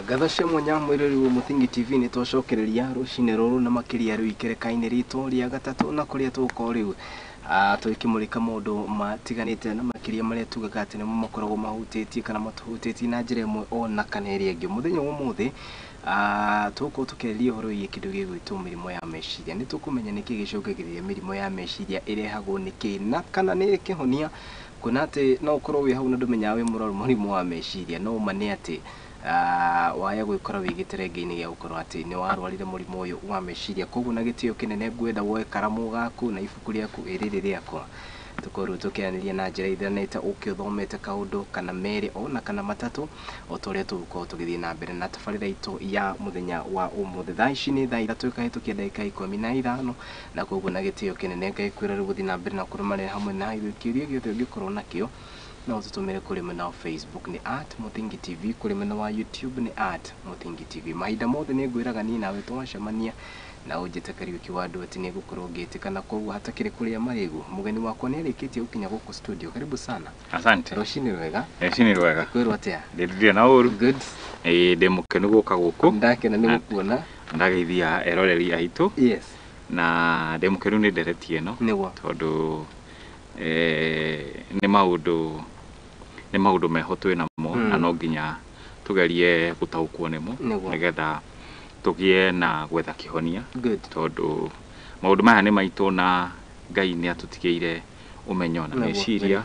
Ngatho cia mwanya mwĩrori wa Mũthingi TV nĩ twacokereria rũcinĩ rũrũ na makĩria rĩu ikereka-inĩ ritũ rĩa gatatũ na kũrĩa tũgũkorwo rĩu tũgĩkĩmũrĩka maũndũ matiganĩte na makĩria marĩa tugaga atĩ nĩmo makoragwo mahutĩtie kana matũhutĩtie na njĩra ĩmwe ona kana ĩrĩa ĩngĩ. Mũthenya wa ũmũthĩ tũgũkorwo tũkĩarĩria ũhoro wĩgiĩ kĩndũ gĩgwĩtwo mĩrimũ ya meciria. Nĩ tũkũmenya nĩkĩ gĩcũngagĩrĩria mĩrimũ ya meciria, ĩrehagwo nĩkĩ na kana nĩ ĩrĩ kĩhonia, kuona atĩ no ũkorwo wĩ hau na ndũmenyaga wĩ mũrwaru mũrimũ wa meciria, no ũma nĩ atĩ waya gwĩkora wĩ gĩterenge-inĩ gĩa gũkorwo atĩ nĩ warwarire mũrimũ ũyũ wa meciria. Koguo na gĩtĩo kĩnene ngwenda woe karamu gaku na ibuku rĩaku ĩrĩrĩ rĩakwa, tũkorwo tũkĩaranĩria na njĩra ithanĩte ũke ũthomete kaũndũ kana merĩ ona kana matatũ o ta ũrĩa tũgũkorwo tũgĩthiĩ na mbere na tabarĩra itũ ya mũthenya wa ũmũthĩ. Thaa ici nĩ thaa 3 ĩkahĩtũkia ndagĩka 15, na koguo na gĩtĩo kĩnene ngakwĩra rĩu gũthiĩ na mbere na kũrũmanĩra hamwe na ithuĩ. Kĩũria gĩothe ũngĩkorwo nakĩo no ũtũtũmĩre kũrĩ mwena wa Facebook nĩ @MũthingiTV, kũrĩ mwena wa YouTube nĩ @MũthingiTV. Mahinda mothe nĩ ngwĩraga niĩ nawe twacemania na ũnjĩte Kariũki wa andũ atĩ nĩ ngũkorwo ngĩtĩka, na koguo hatakĩrĩ kũrĩa marĩgu. Mũgeni wakwa nĩ arĩkĩtie gũkinya gũkũ studio. Karibu sana. Asante. Rũcinĩ rwega. Rũcinĩ rwega. Kwĩrwo atĩa? Ndĩrire na ũru. Good. Ĩĩ, ndĩ mũkenu gũka gũkũ. Ndakena nĩ gũkuona. Ndageithia eroreri aitũ. Yes. Na ndĩ mũkenu nĩ ndereti ĩno. Nĩguo. Tondũ nĩ maũndũ meho twĩ namo na no nginya tũgerie gũtaũkwo nĩmo nĩgetha tũgĩe na gwetha kĩhonia. Good. Tondũ maũndũ maya nĩ maitũ na Ngai nĩ atũtigĩire ũmenyo na meciria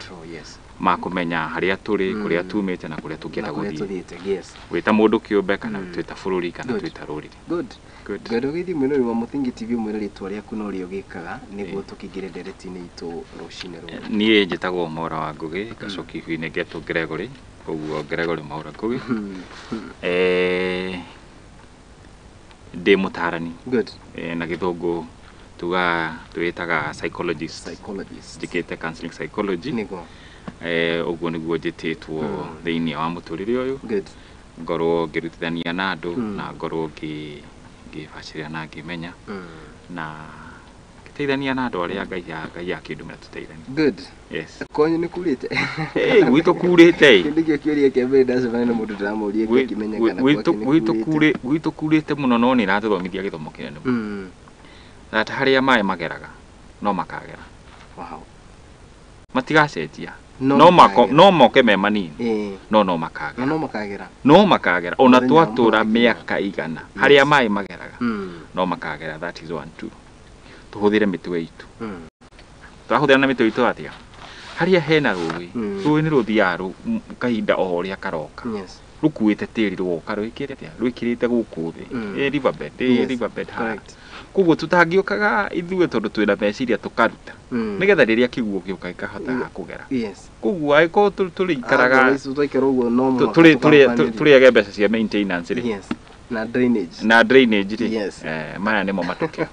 ma kũmenya harĩa tũrĩ, kũrĩa tumĩte na kũrĩa tũngĩenda gũthiĩ. Yes. Wĩ ta mũndũ kĩũmbe kana twĩ ta bũrũri kana twĩ ta rũrĩrĩ. Good. Good. Ngwenda ũgeithie mwĩrori wa Mũthingi TV mwĩre rĩtwa rĩaku na ũrĩa ũgĩkaga nĩguo tũkĩingĩre ndereti-inĩ itũ rũcinĩ rũrũ. Niĩ njĩtagwo Mwaura wa Ngũgĩ, ngacokia ihu-inĩ ngetwo Gregory, koguo Gregory Mwaura Ngũgĩ. Ndĩ mũtaarani. Good. Na gĩthũngũ tugaga twĩtaga psychologist. Psychologist. Njĩkĩte counseling psychology. Nĩguo. Ũguo nĩguo njĩtĩtwo thĩinĩ wa mũtũrĩre ũyũ. Good. Ngorwo ngĩrutithania na andũ na ngorwo ngĩbacĩrĩra na ngĩmenya na ngĩteithania na andũ arĩa Ngai akĩndũmĩra tũteithanie. Good. Yes. Kwanyu nĩ kurĩte? Gwitũ kurĩte. Kĩndũ kĩo kĩũria kĩa mbere ndacemania na mũndũ ndĩramũria ngĩkĩmenya kana gwake nĩ kurĩte. Gwitũ kurĩte mũno no nĩ ĩratũthomithia gĩthomo kĩnene mũno. That harĩa maĩ mageraga no makagera. Wow. Matigacenjia. No moke me manini. No makagera. No makagera. No makagera. Ona twatũra mĩaka igana harĩa maĩ mageraga no makagera. That is 1 2. Tũhũthĩre mĩtwe itũ. Twahũthĩra na mĩtwe itũ atĩa? Harĩa hena rũĩ, rũĩ nĩ rũthiaga kahinda o ũrĩa karoka. Yes. Rũkuĩte tĩri rũgoka rwĩkĩrĩte atĩa? Rwĩkĩrĩte gũkũ thĩ. Ĩ riverbed, ĩ riverbed haha. Correct. Koguo tũtangĩũkaga ithuĩ tondũ twĩna meciria tũkaruta. Nĩgetha rĩrĩa kĩguũ gĩũka gĩkahota kũgera. Yes. Koguo angĩkorwo tũrĩikaraga twaikara ũguo no mũhaka tũrĩage mbeca cia maintenance rĩ. Yes. Na drainage. Na drainage rĩ. Yes. Maya nĩmo matokeo.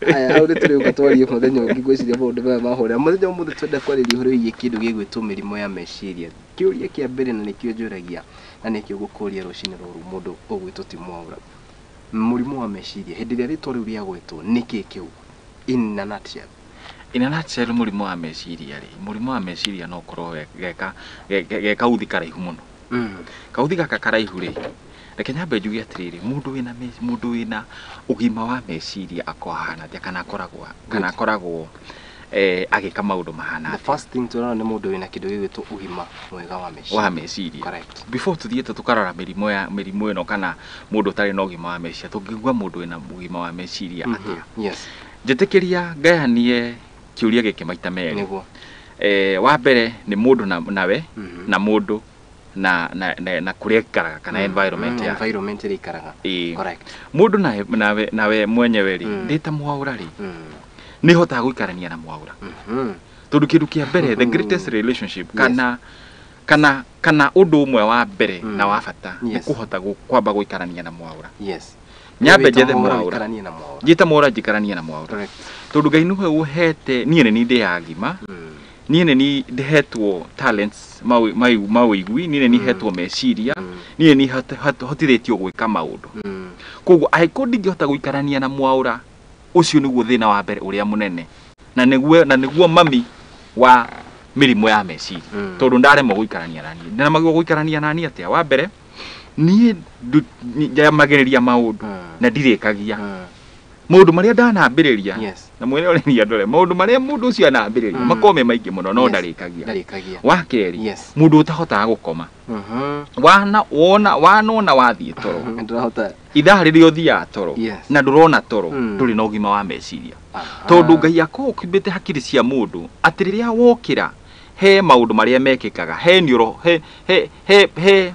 Aya, hau nĩ tũrĩũka twarie mũthenya ũngĩ, ngwĩciria maũndũ maya mahũrĩra. Mũthenya ũmũthĩ twenda kwarĩria ũhoro wĩgiĩ kĩndũ gĩgwĩtwo mĩrimũ ya meciria. Kĩũria kĩa mbere na nĩkĩo njũragia na nĩkĩo ngũkũria rũcinĩ rũrũ mũndũ ũgwĩtwo ti Mwaura. Mũrimũ wa meciria, hĩndĩ ĩrĩa rĩtwa rĩu rĩagwetwo, nĩkĩ kĩu? In a nutshell. In a nutshell, mũrimũ wa meciria rĩ, mũrimũ wa meciria no ũkorwo ge kauthi karaihu mũno. Kauthi gaka karaihu rĩ, reke nyambe njuge atĩrĩrĩ, mũndũ wĩna ũgima wa meciria akoragwo ahana atĩa, kana akoragwo agĩka maũndũ mahana The atĩa? first thing tũrona nĩ mũndũ wĩna kĩndũ gĩgwĩtwo ũgima mwega wa meciria. Wa meciria. Correct. Before tũthiĩte tũkarora mĩrimũ ĩno kana mũndũ ũtarĩ na ũgima wa meciria, tũngĩigua mũndũ wĩna ũgima wa meciria atĩa? Yes. Njĩtĩkĩria ngayanie kĩũria gĩkĩ maita merĩ. Nĩguo. Wa mbere nĩ mũndũ nawe na mũndũ na kũrĩa aikaraga kana environment yake. Environment ĩrĩa aikaraga. Correct. Mũndũ nawe mwenyewe rĩ, ndĩ ta Mwaura rĩ, nĩ hotaga gũikarania na Mwaura. Tondũ kĩndũ kĩa mbere, the greatest relationship kana ũndũ ũmwe wa mbere na wa bata nĩ kũhota kwamba gũikarania na Mwaura. Yes. Nyambe njethe Mwaura. Ũikaranie na Mwaura. Njĩta Mwaura njikaranie na Mwaura. Correct. Tondũ Ngai nĩwe ũhete, niĩ nĩ niĩ ndĩyagima. Niĩ nĩ niĩ ndĩhetwo talents maũigui, niĩ nĩ niĩ hetwo meciria, niĩ nĩ niĩ hotithĩtio gwĩka maũndũ. Koguo angĩkorwo ndingĩhota gũikarania na Mwaura, ũcio nĩguo thĩna wa mbere ũrĩa mũnene. Na nĩguo mami wa mĩrimũ ya meciria. Tondũ ndaremwo gũikarania na niĩ. Ndĩremagwo gũikarania na niĩ atĩa? Wa mbere, Niĩ njamagĩrĩria maũndũ na ndirĩkagia. Maũndũ marĩa ndanambĩrĩria na mwene ũrĩa ndore maũndũ marĩa mũndũ ũcio anambĩrĩria makorwo me maingĩ mũno no ndarĩkagia. Wa kerĩ, mũndũ ũtahotaga gũkoma. Wanona wathiĩ toro ithaa rĩrĩa ũthiaga toro na ndũrona toro ndũrĩ na ũgima wa meciria. Tondũ Ngai akoragwo ũkĩmbĩte hakiri cia mũndũ atĩ rĩrĩa wokĩra he maũndũ marĩa mekĩkaga, he neuro, he he he he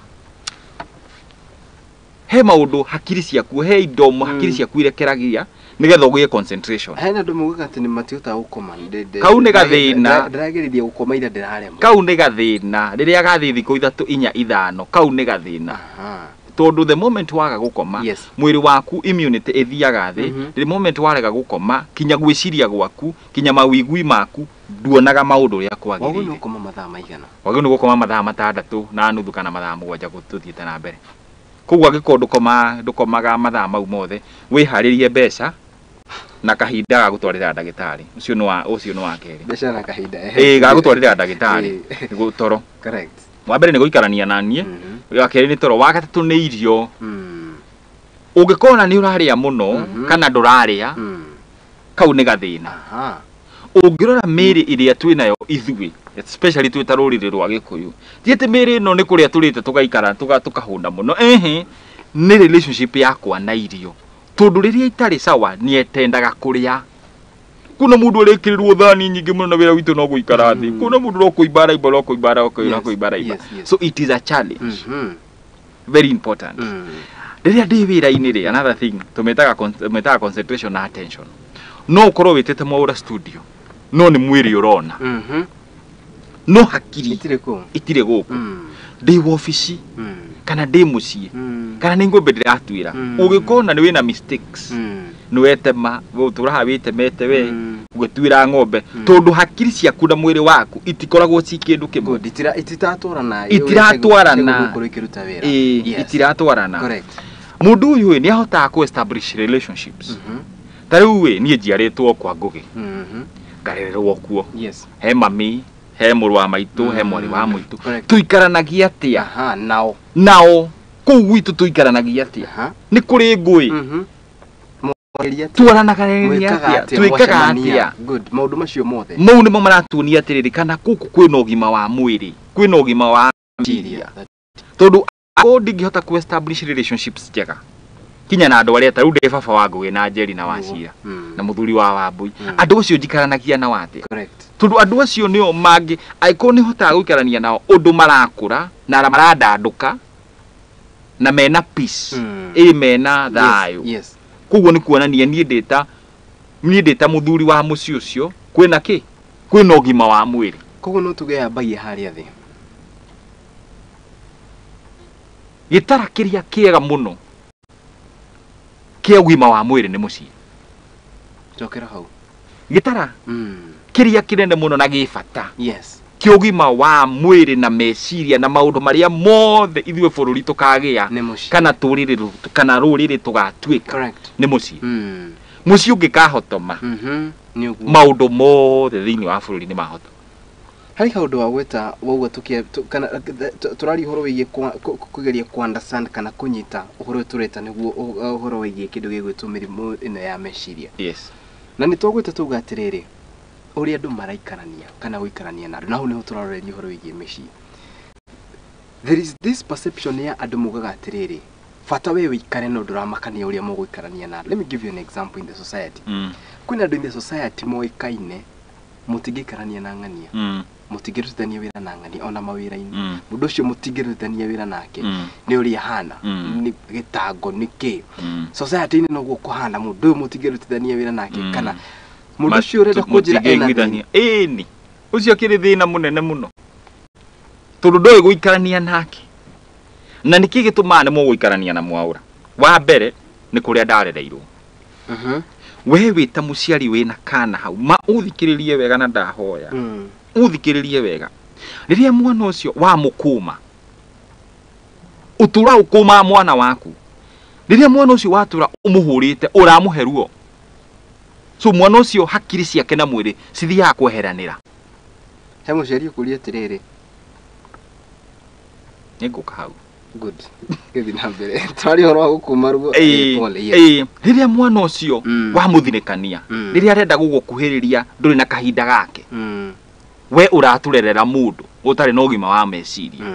he maũndũ hakiri ciaku, he indo hakiri ciaku irekeragia nĩgetha ũgĩe concentration. Hena andũ maugaga atĩ nĩ matihotaga gũkoma. Kau nĩ gathĩna. Ndĩragereria gũkoma ira ndĩraremwo. Kau nĩ gathĩna. Rĩrĩa gathiĩ thikũ 3, 4, 5, kau nĩ gathĩna. Tondũ the moment waga gũkoma, mwĩrĩ waku immunity ĩthiaga thĩ. The moment warega gũkoma, kinya gwĩciria gwaku, kinya mawĩigui maku, nduonaga maũndũ ũrĩa kwagĩrĩire. Wagĩrĩirwo nĩ gũkoma mathaa maigana? Wagĩrĩirwo nĩ gũkoma mathaa 6.5 kana mathaa 7 tũthiĩte na mbere. Koguo angĩkorwo ndũkomaga mathaa mau mothe, wĩharĩrie mbeca na kahinda ga gũtwarĩra ndagĩtarĩ. Ũcio nĩ wa kerĩ. Mbeca na kahinda. Ĩĩ, ga gũtwarĩra ndagĩtarĩ. Nĩguo toro. Correct. Wa mbere nĩ gũikarania na niĩ, wa kerĩ nĩ toro, wa gatatũ nĩ irio. Ũngĩkona nĩ ũrarĩa mũno kana ndũrarĩa, kau nĩ gathĩna. Ũngĩrora mĩĩrĩ ĩrĩa twĩnayo ithuĩ, especially twĩ ta rũrĩrĩ rwa Gĩkũyũ, ti atĩ mĩĩrĩ ĩno nĩ kũrĩa tũrĩte tũgaikara tũkahũna mũno, ehe, nĩ relationship yakwa na irio. Tondũ rĩrĩa itarĩ sawa nĩetendaga kũrĩa. Kuna mũndũ ũrĩkĩrĩrwo thani nyingĩ mũno na wĩra witũ no gũikara thĩ. Kuna mũndũ ũrokũimba araimba, ũrokũimba ũrokũimba araimba. So it is a challenge. Very important. Rĩrĩa ndĩ wĩra-inĩ rĩ, another thing tũmĩtaga concentration na attention. No ũkorwo wĩtĩte Mwaũra studio, no nĩ mwĩrĩ ũrona. No hakiri itirĩ gũkũ. Ndĩ wobici kana ndĩ mũciĩ kana nĩ ng'ombe ndĩratuĩra, ũngĩkona nĩ wĩna mistakes, nĩ wetema, ũtũraga wĩtemete we ũgĩtuĩra ng'ombe, tondũ hakiri ciaku na mwĩrĩ waku itikoragwo ci kĩndũ kĩmwe. Itiratwarana. Itiratwarana. Itiratwarana. Mũndũ ũyũ nĩ ahotaga kũ establish relationships. Ta rĩu ĩ, niĩ njiarĩtwo kwa Ngũgĩ, ngarererwo kuo. He mami, he mũrũ wa maitũ, he mwarĩ wa maitũ. Tũikaranagia atĩa? Nao kũu gwitũ tũikaranagia atĩa? Nĩ kũrĩ ngũĩ. Twaranagĩrĩria atĩa? Twĩkaga atĩa? Maũndũ macio mothe mau nĩmo maratuonia atĩrĩrĩ, kana gũkũ kwĩna ũgima wa mwĩrĩ, kwĩna ũgima wa meciria. Tondũ akorwo ndingĩhota kũ establish relationships njega kinya na andũ arĩa ta rĩu ndĩ baba wa Ngũgĩ na Njeri na Wacira na mũthuri wa Wambui, andũ acio njikaranagia nao atĩa? Tondũ andũ acio nĩo mangĩ, angĩkorwo nĩ hotaga gũikarania nao ũndũ marakũra na marandandũka na mena peace, ĩ mena thayũ. Koguo nĩ kuonania niĩ ndĩ ta mũthuri wa mũciĩ ũcio, kwĩna kĩ? Kwĩna ũgima wa mwĩrĩ. Koguo no tuge yambagia harĩa thĩ. Gĩtara kĩrĩa kĩega mũno kĩa ũgima wa mwĩrĩ nĩ mũciĩ. Cokera hau. Gĩtara kĩrĩa kĩnene mũno na gĩ bata kĩa ũgima wa mwĩrĩ na meciria na maũndũ marĩa mothe ithuĩ bũrũri tũkagĩa kana tũrĩrĩ kana rũrĩrĩ tũgatuĩka nĩ mũciĩ. Mũciĩ ũngĩkahotoma, maũndũ mothe thĩinĩ wa bũrũri nĩ mahotoma. Harĩ kaũndũ wa gwĩta wauga kana tũraria ũhoro wĩgiĩ kũgeria kũ understand kana kũnyita ũhoro ũyũ tũreta nĩguo ũhoro wĩgiĩ kĩndũ gĩgwĩtwo mĩrimũ ĩno ya meciria. Na nĩ twagwĩta tuga atĩrĩrĩ, ũrĩa andũ maraikarania kana gũikarania na andũ, na hau nĩho tũraroreria ũhoro wĩgiĩ mĩciĩ. There is this perception ya andũ maugaga atĩrĩrĩ, bata we wĩikare no ndũramakania ũrĩa mũgũikarania na andũ. Let me give you an example in the society. Kwĩna andũ in the society moĩkaine mũtingĩikarania na ng'ania, mũtingĩrutithania wĩra na ng'ania ona mawĩra-inĩ. Mũndũ ũcio mũtingĩrutithania wĩra nake nĩ ũrĩa ahana, nĩ gĩtango, nĩ kĩ. Society-inĩ noguo kũhana, mũndũ ũyũ mũtingĩrutithania wĩra nake kana mũndũ ũcio ũrenda kũnjĩra ena thĩna. Ĩni, ũcio akĩrĩ thĩna mũnene mũno tondũ ndoĩ gũikarania nake. Na nĩkĩ gĩtũmaga nĩmwo gũikarania na Mwaũra? Wa mbere nĩ kũrĩa ndarereirwo. We wĩ ta mũciari wĩna kana hau, ma ũthikĩrĩrie wega na ndahoya. Ũthikĩrĩrie wega. Rĩrĩa mwana ũcio wamũkũma, ũtũra ũkũma mwana waku. Rĩrĩa mwana ũcio watũra ũmũhũrĩte, ũramũhe ruo. So mwana ũcio hakiri ciake na mwĩrĩ cithiaga kweheranĩra. He mũciari ũkũria atĩrĩrĩ, nĩngũka hau. Good. Gĩthiĩ na mbere. Twarĩ ũhoro wa gũkuma ruo. Pole, yes. Rĩrĩa mwana ũcio wamũthinĩkania, rĩrĩa arenda gũgũkuhĩrĩria ndũrĩ na kahinda gake, we ũratũrerera mũndũ ũtarĩ na ũgima wa meciria.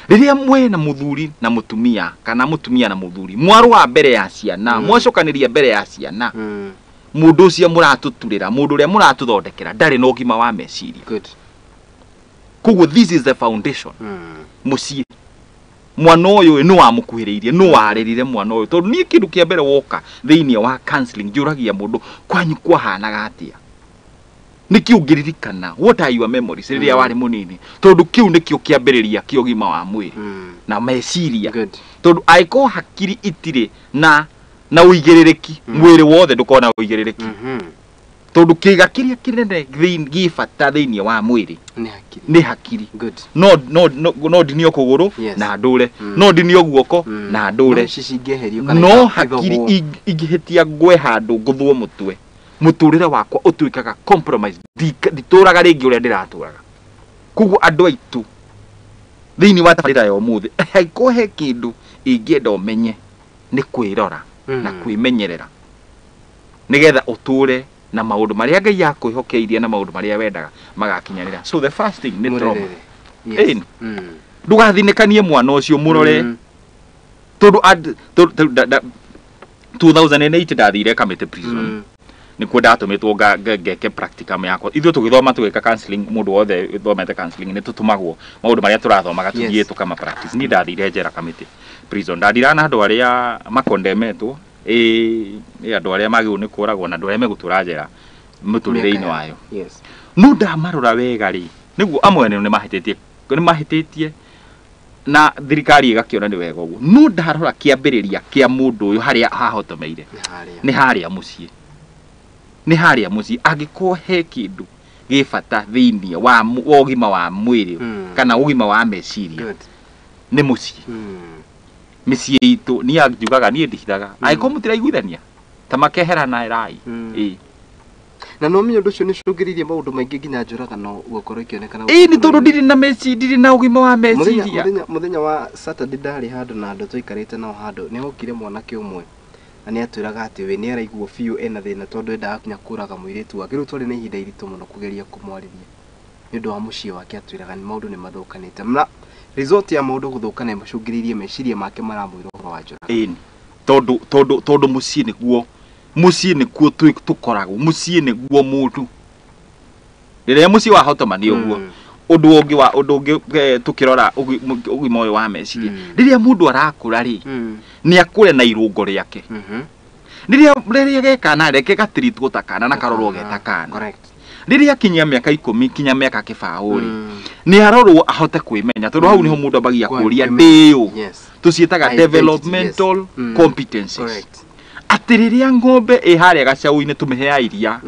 Rĩrĩa mwena mũthuri na mũtumia kana mũtumia na mũthuri mwarũa mbere ya ciana, mwacokanĩria mbere ya ciana, mũndũ ũcio mũratũturĩra, mũndũ ũrĩa mũratũthondekera ndarĩ na ũgima wa meciria. Good. Koguo this is the foundation. Mũciĩ mwana ũyũ nĩ wamũkuhĩrĩirie, nĩ warĩrire mwana ũyũ, tondũ niĩ kĩndũ kĩa mbere woka thĩinĩ wa counseling njũragia mũndũ kwanyu kwahanaga atĩa, nĩkĩ ũngĩririkana, what are your memories rĩrĩa warĩ mũnini, tondũ kĩu nĩkĩo kĩambĩrĩria kĩa ũgima wa mwĩrĩ na meciria. Good. Tondũ angĩkorwo hakiri itirĩ na ũigĩrĩrĩki, mwĩrĩ wothe ndũkoragwo na ũigĩrĩrĩki. Tondũ kĩga kĩrĩa kĩnene gĩ bata thĩinĩ wa mwĩrĩ Nĩ hakiri. nĩ hakiri. Good. No ndinio kũgũrũ na ndũre, no ndinio guoko na ndũre, No ici cingĩeherio kana no hakiri ithogwo. ingĩhĩtia ngwe handũ ngũthwo mũtwe, mũtũrĩre wakwa ũtuĩkaga compromise, nditũraga rĩngĩ ũrĩa ndĩratũraga. Koguo andũ aitũ thĩinĩ wa tabarĩra ya ũmũthĩ, angĩkorwo he kĩndũ ingĩenda ũmenye nĩ kwĩrora na kwĩmenyerera, nĩgetha ũtũre na maũndũ marĩa Ngai akwĩhokeirie na maũndũ marĩa wendaga magakinyanĩra. So the first thing nĩ trauma. Mũrerere. Yes. Ĩni. Ndũgathinĩkanie mwana ũcio, mũrore. Tondũ 2008 ndathire Kamĩtĩ prison. Nĩkuo ndatũmĩtwo ngeke practicum yakwa. Ithuĩ tũgĩthoma tũgĩka counseling, mũndũ wothe ũthomete counseling nĩ tũtũmagwo maũndũ marĩa tũrathomaga tũthiĩ tũkama practice. Niĩ ndathire njera Kamĩtĩ prison. Ndathiraga na andũ arĩa makondemetwo, andũ arĩa magĩrĩirwo nĩ kũragwo na andũ arĩa megũtũra njera mũtũrĩre-inĩ wayo. Yes. No ndamarora wega rĩ, nĩguo amwe nĩ mahĩtĩtie, nĩ mahĩtĩtie na thirikari ĩgakĩona nĩ wega ũguo. No ndarora kĩambĩrĩria kĩa mũndũ ũyũ harĩa hahotomeire Nĩ harĩa. nĩ harĩa mũciĩ. Nĩ harĩa mũciĩ. Angĩkorwo he kĩndũ gĩ bata thĩinĩ wa ũgima wa mwĩrĩ kana ũgima wa meciria, Good. nĩ mũciĩ. Mĩciĩ itũ niĩ njugaga, niĩ ndihithaga. Angĩkorwo mũtiraiguithania ta makeherana rai. Na no ũmenye ũndũ ũcio nĩ ũcũngĩrĩirie maũndũ maingĩ nginya njũragano gũkorwo ikĩonekana Ĩĩ, nĩ tondũ ndirĩ na meciria, ndirĩ na ũgima wa meciria. Mũthenya wa Saturday ndarĩ handũ na andũ tũikarĩte nao handũ, nĩ hokire mwanake ũmwe na nĩ atwĩraga atĩ we nĩ araigua biũ ena thĩna tondũ endaga nginya kũraga mũirĩtu wake. Rĩu twarĩ na ihinda iritũ mũno kũgeria kũmwarĩria nĩ ũndũ wa mũciĩ wake, atwĩraga nĩ maũndũ nĩ mathũkanĩte. Na result ya maũndũ gũthũkana ĩmũcũngĩrĩirie meciria make maramwĩra ũhoro wa njũragano. Ĩni. Tondũ mũciĩ nĩguo, mũciĩ nĩkuo tũkoragwo, mũciĩ nĩguo mũndũ. Rĩrĩa mũciĩ wahotoma nĩ ũguo. Ũndũ ũngĩ wa, ũndũ ũngĩ, tũkĩrora ũgima ũyũ wa meciria. Rĩrĩa mũndũ arakũra rĩ, nĩ akũre na irũngo rĩake. Rĩrĩa gekana, reke gatiritwo ta kana na karorwo geta kana. Correct. Rĩrĩa akinyia mĩaka 10 kinya mĩaka kĩbaũ rĩ, nĩ arorwo ahote kwĩmenya, tondũ hau nĩho mũndũ ambagia kũria ndĩũ. Yes. Tũciĩtaga Identity, yes. developmental competencies. Correct. Atĩ rĩrĩa ng'ombe ĩ harĩa gacaũ-inĩ tũmĩheaga iria,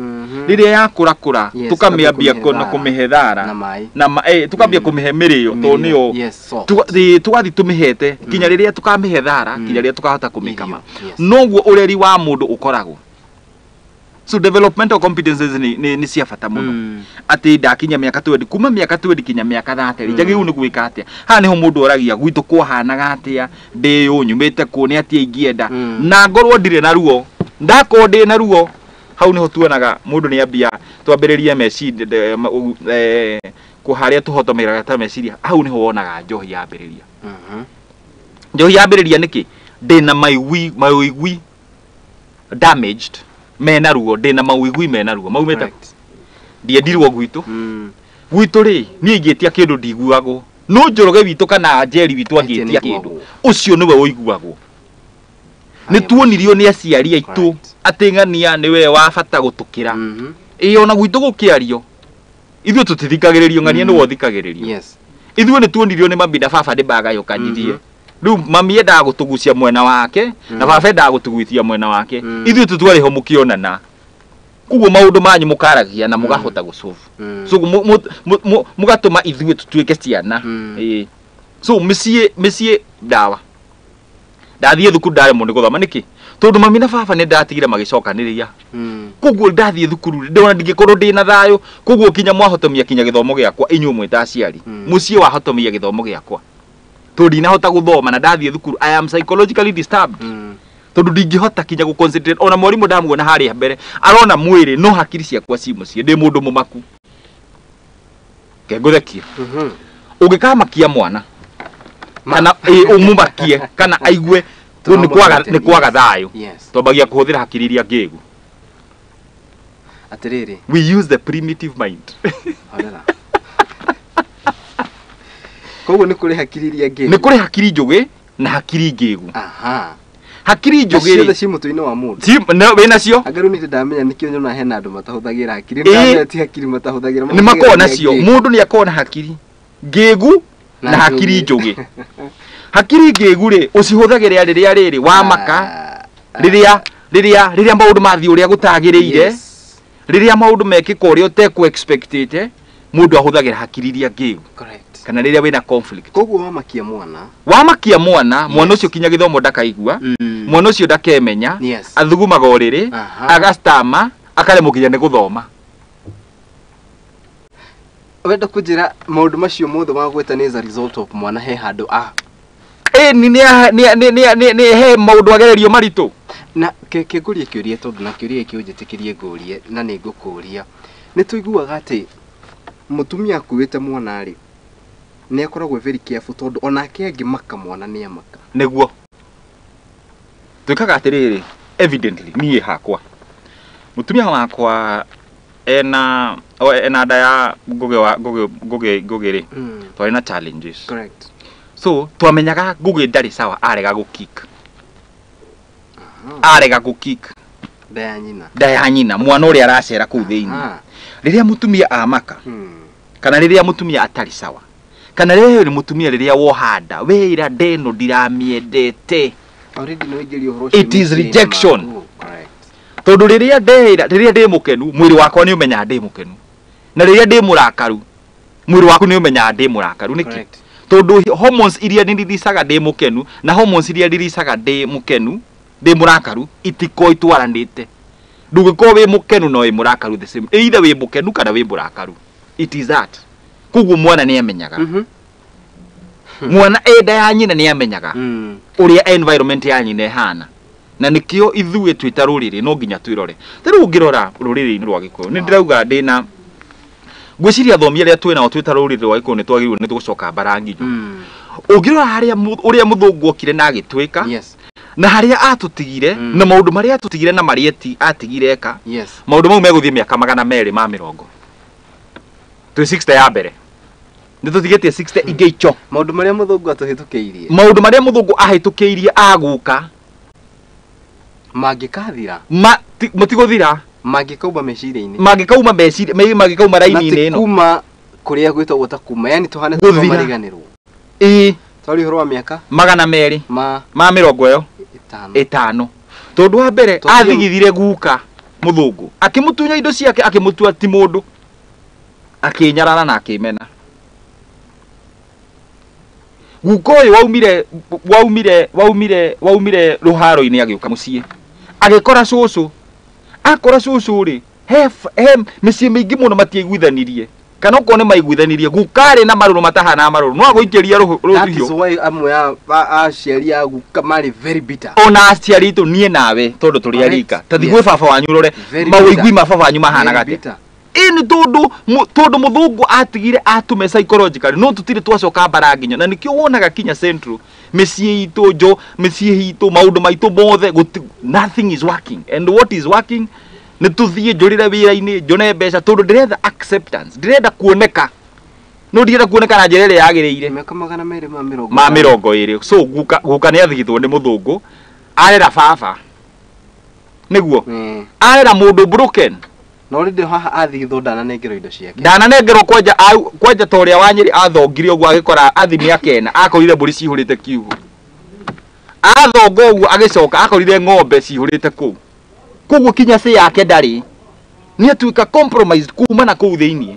rĩrĩa yakũrakũra, Yes, tũkamĩambia tũkamĩhe na thara. kũmĩhe thara. Na maĩ. Na tũkambia kũmĩhe mĩrĩo, tondũ nĩyo Yes, soft. Tũgathiĩ tũmĩhete, nginya rĩrĩa tũkamĩhe thara, nginya rĩrĩa tũkahota kũmĩkama. Irio, yes. Noguo ũreri wa mũndũ ũkoragwo. So developmental competencies nĩ cia bata mũno. Atĩ ndakinya mĩaka 20, kuma mĩaka 20 kinya mĩaka 30, njagĩrĩirwo nĩ gwĩka atĩa? Haha nĩho mũndũ oragia gwitũ kwahanaga atĩa, ndĩ ũ, nyumĩte kũ, nĩ atĩa ingĩenda. Na ngorwo ndirĩ na ruo, ndakorwo ndĩ na ruo, hau nĩho tuonaga mũndũ nĩ ambia twambĩrĩrie meciria, harĩa tũhotomeraga ta meciria, hau nĩho wonaga njohi yambĩrĩria. Njohi yambĩrĩria nĩkĩ? Ndĩna mawĩgwi damaged, mena ruo, ndĩna mawĩgwi mena ruo, maumĩte Correct. Ndiendirwo gwitũ. Gwitũ rĩ, niĩ ingĩtia kĩndũ ndiguagwo. No Njoroge witũ kana Njeri witũ Etia angĩtia nĩ kĩndũ, aiguagwo. ũcio nĩwe ũiguagwo. Nĩ tuonirio nĩ aciari aitũ Correct. atĩ ng'ania nĩwe wa bata gũtũkĩra. Ĩĩ, ona gwitũ gũkĩario, ithuĩ tũtithikagĩrĩrio, ng'ania nĩwe ũthikagĩrĩrio. Yes. Ithuĩ nĩ tuonirio nĩ mami na baba nĩ magayũkanirie. Rĩu mami endaga gũtũgucia mwena wake, na baba endaga gũtũgucia mwena wake. Ithuĩ tũtwarĩ ho mũkĩonana. Koguo maũndũ manyu mũkaragia na mũgahota gũsolve. So mũgatũma ithuĩ tũtuĩke ciana. Ĩĩ. So mĩciĩ ndawa. Ndathiĩ thukuru ndaremwo nĩ gũthoma nĩkĩ? Tondũ mami na baba nĩ ndatigire magĩcokanĩrĩria. Koguo ndathiĩ thukuru ndona ndingĩkorwo ndĩ na thayũ, koguo kinya mwahotomia kinya gĩthomo gĩakwa inyuĩ mwĩ ta aciari. Mũciĩ wahotomia gĩthomo gĩakwa. Tondũ ndinahota gũthoma na ndathiĩ thukuru, I am psychologically disturbed. Tondũ ndingĩhota kinya gũ concentrate, ona mwarimũ ndamuona harĩa mbere arona mwĩrĩ no hakiri ciakwa ci mũciĩ, ndĩ mũndũ mũmaku. Kengũthekie. Ũngĩkamakia mwana kana ũmũmakie kana aigue nĩ kwaga thayũ, twambagia kũhũthĩra hakiri iria ngĩgu. Atĩrĩrĩ, we use the primitive mind. Horera. Koguo nĩ kũrĩ hakiri iria ngĩgu. Nĩ kũrĩ hakiri njũgĩ na hakiri ngĩgu. Aha. Hakiri njũgĩ ciothe ci mũtwe-inĩ wa mũndũ. Wĩ nacio? Anga rĩu nĩ ndamenya nĩkĩo nyona hena andũ matahũthagĩra hakiri. Ndamenya ti hakiri matahũthagĩra. Nĩ makoragwo nacio. Mũndũ nĩ akoragwo na hakiri ngĩgu na hakiri njũgĩ. Hakiri ngĩgu rĩ, ũcihũthagĩra rĩrĩa rĩrĩ wamaka, rĩrĩa rĩrĩa rĩrĩa maũndũ mathiĩ ũrĩa gũtagĩrĩire, rĩrĩa maũndũ mekĩka ũrĩa ũtekũ expectĩte, mũndũ ahũthagĩra hakiri iria ngĩgu. Correct. Kana rĩrĩa wĩna conflict. Koguo wamakia mwana, wamakia mwana, mwana ũcio kinya gĩthomo ndakaigua, mwana ũcio ndakemenya, athugumaga ũrĩrĩ, agastama, akaremwo kinya nĩ gũthoma. Wenda kũnjĩra maũndũ macio mothe wagweta nĩ as a result of mwana he handũ a nĩ he maũndũ agererio maritũ. Na kĩngũrie kĩũria tondũ na kĩũria gĩkĩ ũnjĩtĩkĩrie ngũrie na nĩ ngũkũria. Nĩ tũiguaga atĩ mũtumia akuĩte mwana rĩ, nĩ akoragwo very careful tondũ onake angĩmaka mwana nĩ amaka. Nĩguo twĩkaga atĩrĩrĩ, evidently niĩ hakwa mũtumia wakwa ena nda ya Ngũgĩ wa Ngũgĩ rĩ, twarĩ na challenges. Correct. So twamenyaga Ngũgĩ ndarĩ sawa arega gũkick. Arega gũkick nda ya nyina. Nda ya nyina, mwana ũrĩa aracera kũu thĩinĩ. Rĩrĩa mũtumia amaka, kana rĩrĩa mũtumia atarĩ sawa, kana rĩrĩa nĩ mũtumia rĩrĩa woha nda, wĩra ndeno ndiramĩendete. Already no ingĩrio ũhoro ũcio. It is rejection. Correct. Tondũ rĩrĩa ndeĩra, rĩrĩa ndĩ mũkenu, mwĩrĩ wakwa nĩ ũmenyaga ndĩ mũkenu. Na rĩrĩa ndĩ mũrakaru, mwĩrĩ waku nĩ ũmenyaga ndĩ mũrakaru. Nĩkĩ? Tondũ hormones iria ndiriricaga ndĩ mũkenu na hormones iria ndiricaga ndĩ mũkenu, ndĩ mũrakaru, itikoragwo itwaranĩte. Ndũngĩkorwo wĩ mũkenu na wĩ mũrakaru the same. Either wĩ mũkenu kana wĩ mũrakaru. It is that. Koguo mwana nĩ amenyaga. Mwana enda ya nyina nĩ amenyaga ũrĩa environment ya nyina ĩhana. Na nĩkĩo ithuĩ twĩta rũrĩrĩ no nginya twĩrore. Ta rĩu ũngĩrora rũrĩrĩ-inĩ rwa Gĩkũyũ, nĩ ndĩrauga ndĩna ngwĩciria athomi arĩa twĩ nao twĩta rũrĩrĩ rwa Gĩkũyũ nĩ twagĩrĩirwo nĩ gũcoka mbaranginyo. Ũngĩrora harĩa ũrĩa mũthũngũ okire na agĩtwĩka, na harĩa atũtigire, na maũndũ marĩa atũtigire na marĩa atigire eka, maũndũ mau megũthiĩ mĩaka 220. Twĩ 60 ya mbere. Nĩ tũtigĩtie 60 ingĩ icho. Maũndũ marĩa mũthũngũ atũhĩtũkĩirie. Maũndũ marĩa mũthũngũ ahĩtũkĩirie agũka mangĩkathira, mũtigũthira, mangĩkauma meciria-inĩ, mangĩkauma meciria, mangĩkauma raini-inĩ ĩno, kuma kũrĩa gwĩtagwo ta kuma, yani tũhane tũmariganĩrwo. Ĩĩ, twari ũhoro wa mĩaka 200 ma 50. Tondũ wa mbere athigithire guka mũthũngũ, akĩmũtunya indo ciake, akĩmũtua ti mũndũ, akĩnyarara na akĩmena. Guka ũyũ waumire rũharo-inĩ agĩũka mũciĩ, agĩkora cũcũ. Akora cũcũ rĩ, he mĩciĩ mĩingĩ mũno matiaiguithanirie, kana okorwo nĩ maiguithanirie, guka arĩ na marũrũ matahana marũrũ, no agũikĩria rũhiũ. That is why amwe a aciari a guka marĩ very bitter. Ona aciari itũ niĩ nawe tondũ tũrĩ arika, ta thiĩ gwĩ baba wanyu ũrore mawĩigui ma baba wanyu mahanaga atĩa. Ĩĩ nĩ tondũ mũthũngũ atigire atũme psychologically, no tũtirĩ twacoka mbaranginyo. Na nĩkĩo wonaga kinya central mĩciĩ itũ njo, mĩciĩ itũ maũndũ maitũ mothe, nothing is working. And what is working nĩ tũthiĩ njũrĩre wĩra-inĩ njone mbeca, tondũ ndĩretha acceptance, ndĩrenda kuoneka, no ndirenda kuoneka na njĩra ĩrĩa yagĩrĩire. Mĩaka 220 ma 20. So guka nĩ athigithwo nĩ mũthũngũ, arera baba nĩguo arera mũndũ broken. No rĩndĩ haha athigithwo ndananengerwo indo ciake, ndananengerwo kwanja kwanja ta ũrĩa Wanyĩrĩ athongire ũguo, agĩkora athi mĩaka 4 akorire mbũri cihũrĩte kiugũ, athonga ũguo agĩcoka akorire ng'ombe cihũrĩte kũu. Koguo kinya cĩ yake ndarĩ, nĩ atuĩka compromised kuma na kũu thĩinĩ,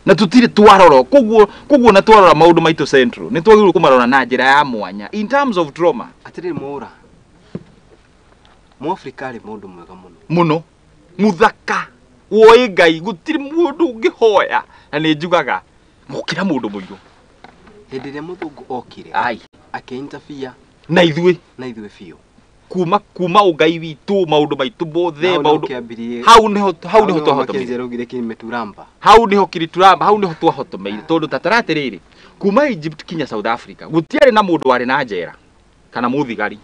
na tũtirĩ twarora. Koguo na twarora maũndũ maitũ central nĩ twagĩrĩirwo kũmarora na njĩra ya mwanya in terms of trauma. Atĩrĩrĩ Mwaura, Mũafrika arĩ mũndũ mwega mũno mũno, mũthaka woĩ Ngai, gũtirĩ mũndũ ũngĩhoya, na nĩ njugaga gũkĩra mũndũ mũirũ. Hĩndĩ ĩrĩa mũthũngũ okire Ai. akĩinterfere Na ithuĩ na ithuĩ biũ. Kuma ũngai witũ maũndũ maitũ mothe Hau nĩho maũndũ kĩambirie. Hau nĩho twahotomeire. Mackenzie araugire kĩmeturamba. Hau nĩho kirituramba, hau nĩho twahotomeire tondũ tatara atĩrĩrĩ, kuma Egypt kinya South Africa gũtiarĩ na mũndũ warĩ na njera kana mũthigari,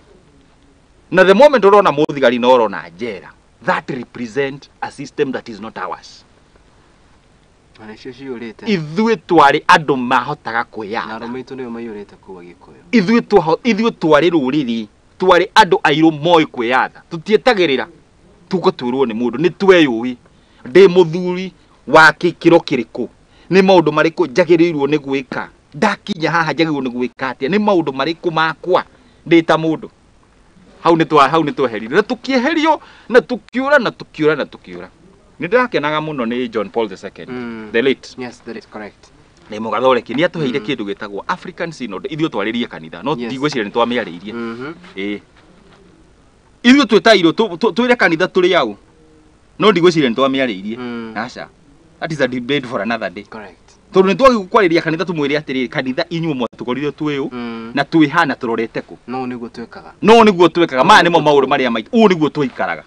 na the moment ũrona mũthigari na ũrona njera, that represent a system that is not ours. Na nĩcio ciyũrĩte. Ithuĩ twarĩ andũ mahotaga Na kwĩyatha. arũme aitũ nĩo maiyũrĩte kũu Agĩkũyũ. Ithuĩ twarĩ rũrĩrĩ, twarĩ andũ airũ moĩ kwĩyatha, tũtietagĩrĩra tuko twĩrwo nĩ mũndũ, nĩ tweyũĩ ndĩ mũthuri wa gĩkĩro kĩrĩkũ, nĩ maũndũ marĩkũ njagĩrĩirwo nĩ gwĩka, ndakinya haha njagĩrĩirwo nĩ gwĩka atĩa, nĩ maũndũ marĩkũ makwa ndĩ ta mũndũ. Hau nĩ tweherire na tũkĩeherio na tũkĩũra na tũkĩũra na tũkĩũra. Nĩ ndĩrakenaga mũno nĩ John Paul II, the late. Yes, that is correct. Nĩ mũgathoreki nĩ atũheire kĩndũ gĩtagwo African Synod. Ithuĩ twarĩrie kanitha no ndigwĩciria nĩ twamĩarĩirie. Ĩĩ, ithuĩ twĩtairwo twĩre kanitha tũrĩ au, no ndigwĩciria nĩ twamĩarĩirie. Aca, that is a debate for another day. Correct. Tondũ nĩ twagĩrĩirwo kwarĩria kanitha tũmwĩre atĩrĩrĩ, kanitha inyuĩ mwatũkorire twĩ ũ na twĩ haha na tũrorete kũ. No nĩguo twĩkaga. No nĩguo twĩkaga, maya nĩmo maũndũ marĩa maitũ, ũũ nĩguo twaikaraga.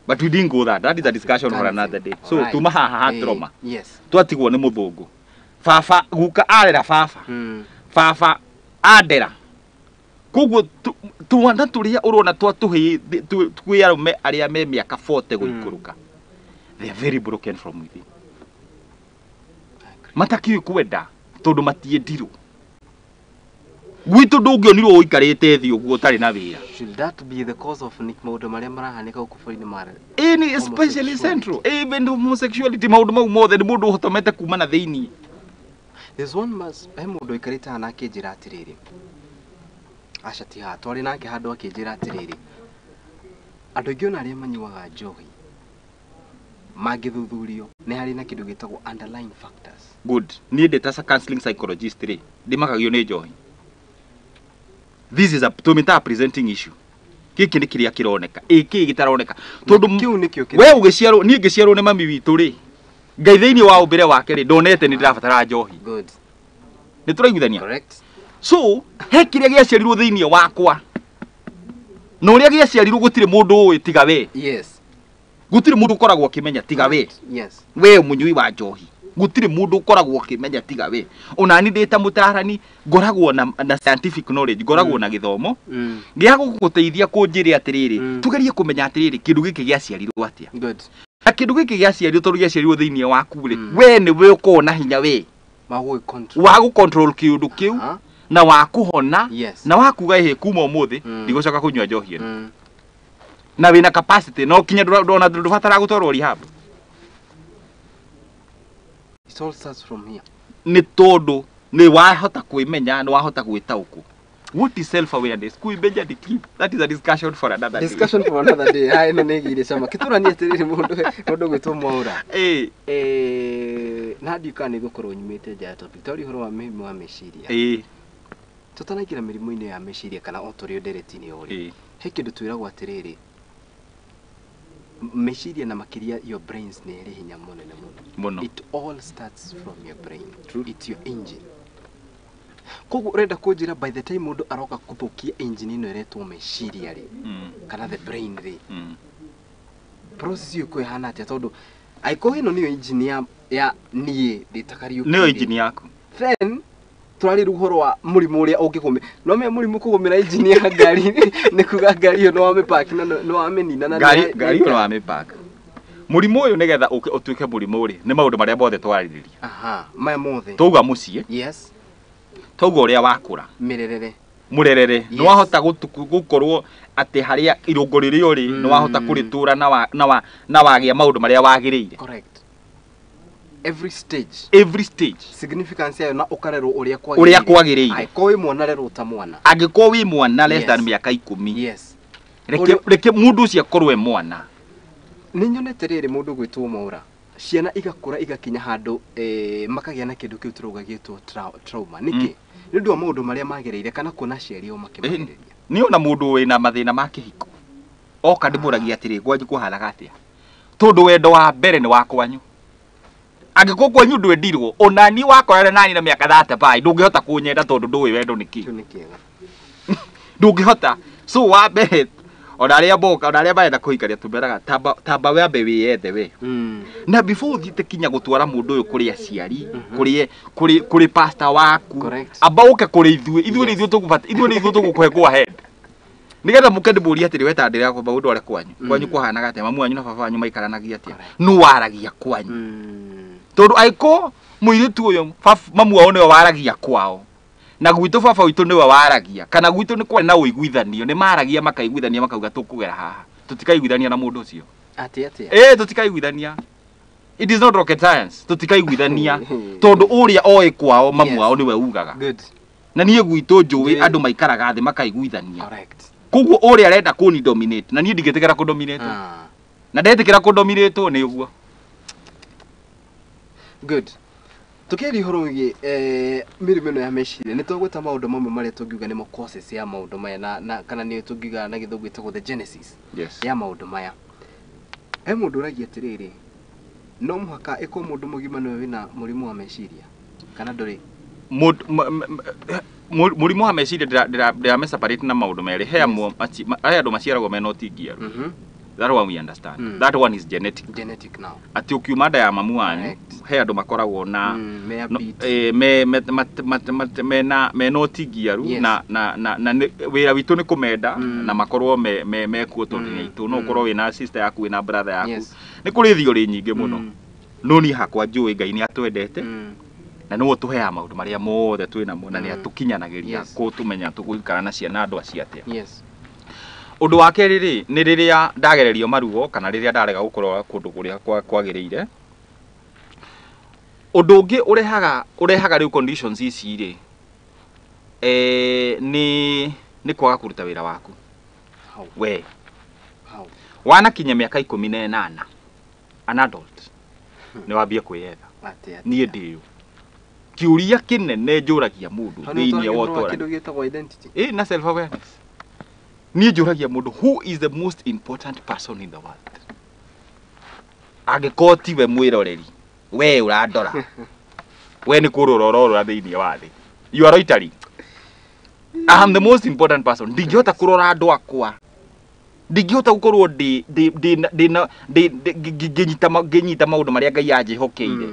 But we didn't go that. That is a discussion for another day. So tuma haha ha trauma. Yes. Twatigwo nĩ mũthũngũ. Baba guka arera baba. Baba andera. Koguo twana tũrĩa ũrona twatũhĩ twĩ arũme arĩa me mĩaka 40 gũikũrũka. They are very broken from within. Matakĩũĩ kwenda tondũ matiendirwo. Gwitũ ndũngĩonirwo ũikarĩte thĩ ũguo ũtarĩ na wĩra. Should that be the cause of maũndũ marĩa marahanĩka gũkũ bũrũri-inĩ ma Ĩni especially central, even homosexuality, maũndũ mau mothe nĩ mũndũ ũhotomete kuma na thĩiniĩ. There's one mas he mũndũ ũikarĩte haha na akĩnjĩra atĩrĩrĩ, aca ti haha, twarĩ nake handũ akĩnjĩra atĩrĩrĩ, andũ aingĩ ona arĩa manyuaga njohi mangĩthuthurio nĩ harĩ na kĩndũ gĩtagwo underlying factors. Good. Niĩ ndĩ ta counseling psychologist rĩ, ndĩmakagio nĩ njohi. This is a tũmĩtaga presenting issue. Gĩkĩ nĩ kĩrĩa kĩroneka, ĩ kĩĩ gĩtaroneka, tondũ kĩu nĩkĩo we ũgĩciarwo, niĩ ngĩciarwo nĩ mami witũ rĩ, Ngai thĩinĩ wa ũmbĩre wake rĩ, ndonete nĩ ndĩrabatara njohi. Good. Nĩ tũraiguithania? Correct. So he kĩrĩa gĩaciarirwo thĩinĩ wakwa, na ũrĩa gĩaciarirwo gũtirĩ mũndũ ũĩ tiga we. Yes. Gũtirĩ mũndũ ũkoragwo ũkĩmenya tiga we. Yes. We mũnyui wa njohi, gũtirĩ mũndũ ũkoragwo ũkĩmenya tiga we. Ona niĩ ndĩ ta mũtaarani ngoragwo na scientific knowledge, ngoragwo na gĩthomo gĩa gũgũteithia kũnjĩre atĩrĩrĩ, tugerie kũmenya atĩrĩrĩ, kĩndũ gĩkĩ gĩaciarirwo atĩa. Good. Na kĩndũ gĩkĩ gĩaciarirwo tondũ gĩaciarirwo thĩinĩ waku rĩ, we nĩwe ũkoragwo na hinya we wa wa gũcontrol kĩũndũ kĩu na wa kũhona Yes. na wa kuga ĩhĩ kuma ũmũthĩ ndigũcoka kũnyua njohi ĩno. Na wĩna capacity no kinya ndona ndũbataraga gũtwarwo rehab. It all starts from here. Nĩ tondũ nĩ wahota kwĩmenya, nĩ wahota gwĩtaũkwo. What is self awareness? Kwĩmenya nĩ kĩ? That is a discussion for another day. Discussion for another day. Haya, ĩno nĩ ĩgĩire cama. Kĩtũranie atĩrĩrĩ, mũndũ ũgwĩtwo Mwaũra. Na ndiũ kana nĩ ngũkorwo nyumĩte nja ya topic. Twaria ũhoro wa mĩrimũ ya meciria. Tũtanaingĩra mĩrimũ-inĩ ya meciria kana o tũrĩ o ndereti-inĩ o rĩ, he kĩndũ twĩragwo atĩrĩrĩ, meciria na makĩria your brains nĩ ĩrĩ hinya mũnene mũno. Mũno. It all starts from your brain. True. It's your engine. Koguo ũrenda kũnjĩra by the time mũndũ aroka kũthũkia engine ĩno ĩretwo meciria rĩ, kana the brain rĩ, process ĩyo ĩkoragwo ĩhana atĩa? Tondũ angĩkorwo ĩno nĩyo engine ya niĩ ndĩ ta Kariũki Nĩyo rĩ, engine yaku. Then tũrarĩria ũhoro wa mũrimũ ũrĩa ũngĩgũmĩra, no menya mũrimũ kũgũmĩra engine ya ngari nĩ kuga ngari ĩyo nĩ wamĩpark na nĩ wamĩnina na Ngari ĩyo nĩ wamĩpark. Mũrimũ ũyũ nĩgetha ũke ũtuĩke mũrimũ rĩ, nĩ maũndũ marĩa mothe twarĩrĩria. Aha, maya mothe. Twauga mũciĩ, Yes. twauga ũrĩa wakũra. Mĩrerere. Mũrerere. Nĩ wahota gũkorwo atĩ harĩa irũngo rĩrĩa ũrĩ, nĩ wahota kũrĩtũra na wagĩa maũndũ marĩa wagĩrĩire. Correct. Every stage. Every stage. Significance yayo na ũkarerwo ũrĩa kwagĩrĩire. Ũrĩa kwagĩrĩire. Angĩkorwo wĩ mwana rerwo ta mwana. Angĩkorwo wĩ mwana less than mĩaka 10. Yes. Reke mũndũ ũcio akorwo e mwana. Nĩ nyonete rĩrĩ mũndũ gwĩtwo Mwaũra, ciana igakũra igakinya handũ makagĩa na kĩndũ kĩu tũrauga gĩtwo trauma. Nĩkĩ? Nĩ ũndũ wa maũndũ marĩa magereire kana kuona aciari ao makĩmagereria. Nĩ ona mũndũ wĩna mathĩna ma kĩhiko oka ndĩmũragia atĩrĩ, kwanyu kũhanaga atĩa? Tondũ wendo wa mbere nĩ wa kwanyu. Angĩkorwo kwanyu ndwendirwo ona ni wakorana nani na mĩaka 35 ndũngĩhota kũnyenda tondũ ndũĩ wendo nĩ kĩ. Kĩu nĩ kĩega. Ndũngĩhota. So wa mbere ona arĩa boka ona arĩa marenda kũhikania tũmeraga tamba wambe wĩyethe we. Na before ũthiĩte kinya gũtwara mũndũ ũyũ kũrĩ aciari, kũrĩ pastor waku, amba ũke kũrĩ ithuĩ, ithuĩ nĩ ithuĩ tũgũbata, ithuĩ nĩ ithuĩ tũgũkũhe go ahead. Nĩgetha mũke ndĩmũrie atĩrĩ we ta ndĩra kwamba ũndware kwanyu. Kwanyu kwahanaga atĩa? Mamu wanyu na baba wanyu maikaranagia atĩa? Nũ waragia kwanyu? Tondũ angĩkorwo mũirĩtu ũyũ mamu wao nĩwe waragia kwao, na gwitũ baba witũ nĩwe waragia, kana gwitũ nĩ kwarĩ na ũiguithanio, nĩ maragia makaiguithania makauga tũkũgera haha, tũtikaiguithania na mũndũ ũcio. Atĩa atĩa? Tũtikaiguithania. It is not rocket science. Tũtikaiguithania tondũ ũrĩa oĩ kwao mamu wao nĩwe ugaga. Good. Na niĩ gwitũ njũĩ andũ maikaraga thĩ makaiguithania. Correct. Koguo ũrĩa arenda kũni dominate na niĩ ndingĩtĩkĩra kũ dominate. Na ndetĩkĩra kũ dominate nĩ ũguo. Good. Tukiaria ũhoro wĩgiĩ mĩrimũ ĩno ya meciria nĩ tũgwĩta maũndũ mamwe marĩa tũngiuga nĩmo causes ya maũndũ maya na kana nĩ tũngiuga na gĩthũngũ ĩtagwo the genesis ya maũndũ maya. He mũndũ ũragia atĩrĩrĩ, no mũhaka ĩkorwo mũndũ mũgima nĩwe wĩna mũrimũ wa meciria kana ndũrĩ? Mũrimũ wa meciria ndĩrame separate na maũndũ merĩ. He andũ maciaragwo mena ũtingiaru. That one we understand. That one is genetic. Genetic now. Ati ukiuma nda ya mamu wanyu, he andu makoragwo na mena ũtingiaru na wĩra witũ nĩ kũmenda na makorwo mekuo tondũ nĩ aitũ. No ũkorwo wĩna sister yaku, wĩna brother yaku. Nĩ kũrĩ theory nyingĩ mũno. No niĩ hakwa njũĩ Ngai nĩ atwendete na nĩwe ũtũheaga maũndũ marĩa mothe twĩnamo na nĩ atũkinyanagĩria kũtũmenya tũgũikara na ciana andũ acio atĩa. Ũndũ wa kerĩ rĩ, nĩ rĩrĩa ndagererio maruo kana rĩrĩa ndarega gũkorwo kũndũ kũrĩa kwagĩrĩire. Ũndũ ũngĩ ũrehaga rĩu conditions ici rĩ, nĩ kwaga kũruta wĩra waku. We wanakinya mĩaka 18 an adult nĩ wambie kwĩyetha. Niĩ ndĩũ. Kĩũria kĩnene njũragia mũndũ thĩinĩ wa ũtũũro. Kĩndũ gĩtagwo identity. Na self awareness. Niĩ njũragia mũndũ, who is the most important person in the world? Angĩkorwo tiwe mwĩroreri, we ũrandora, we nĩ kũrũra ũrorũra thĩinĩ wa thĩ. You are loitering. I am the most important person. Ndingĩhota kũrora andũ akwa. Ndingĩhota gũkorwo ngĩnyita maũndũ marĩa Ngai anjĩhokeire.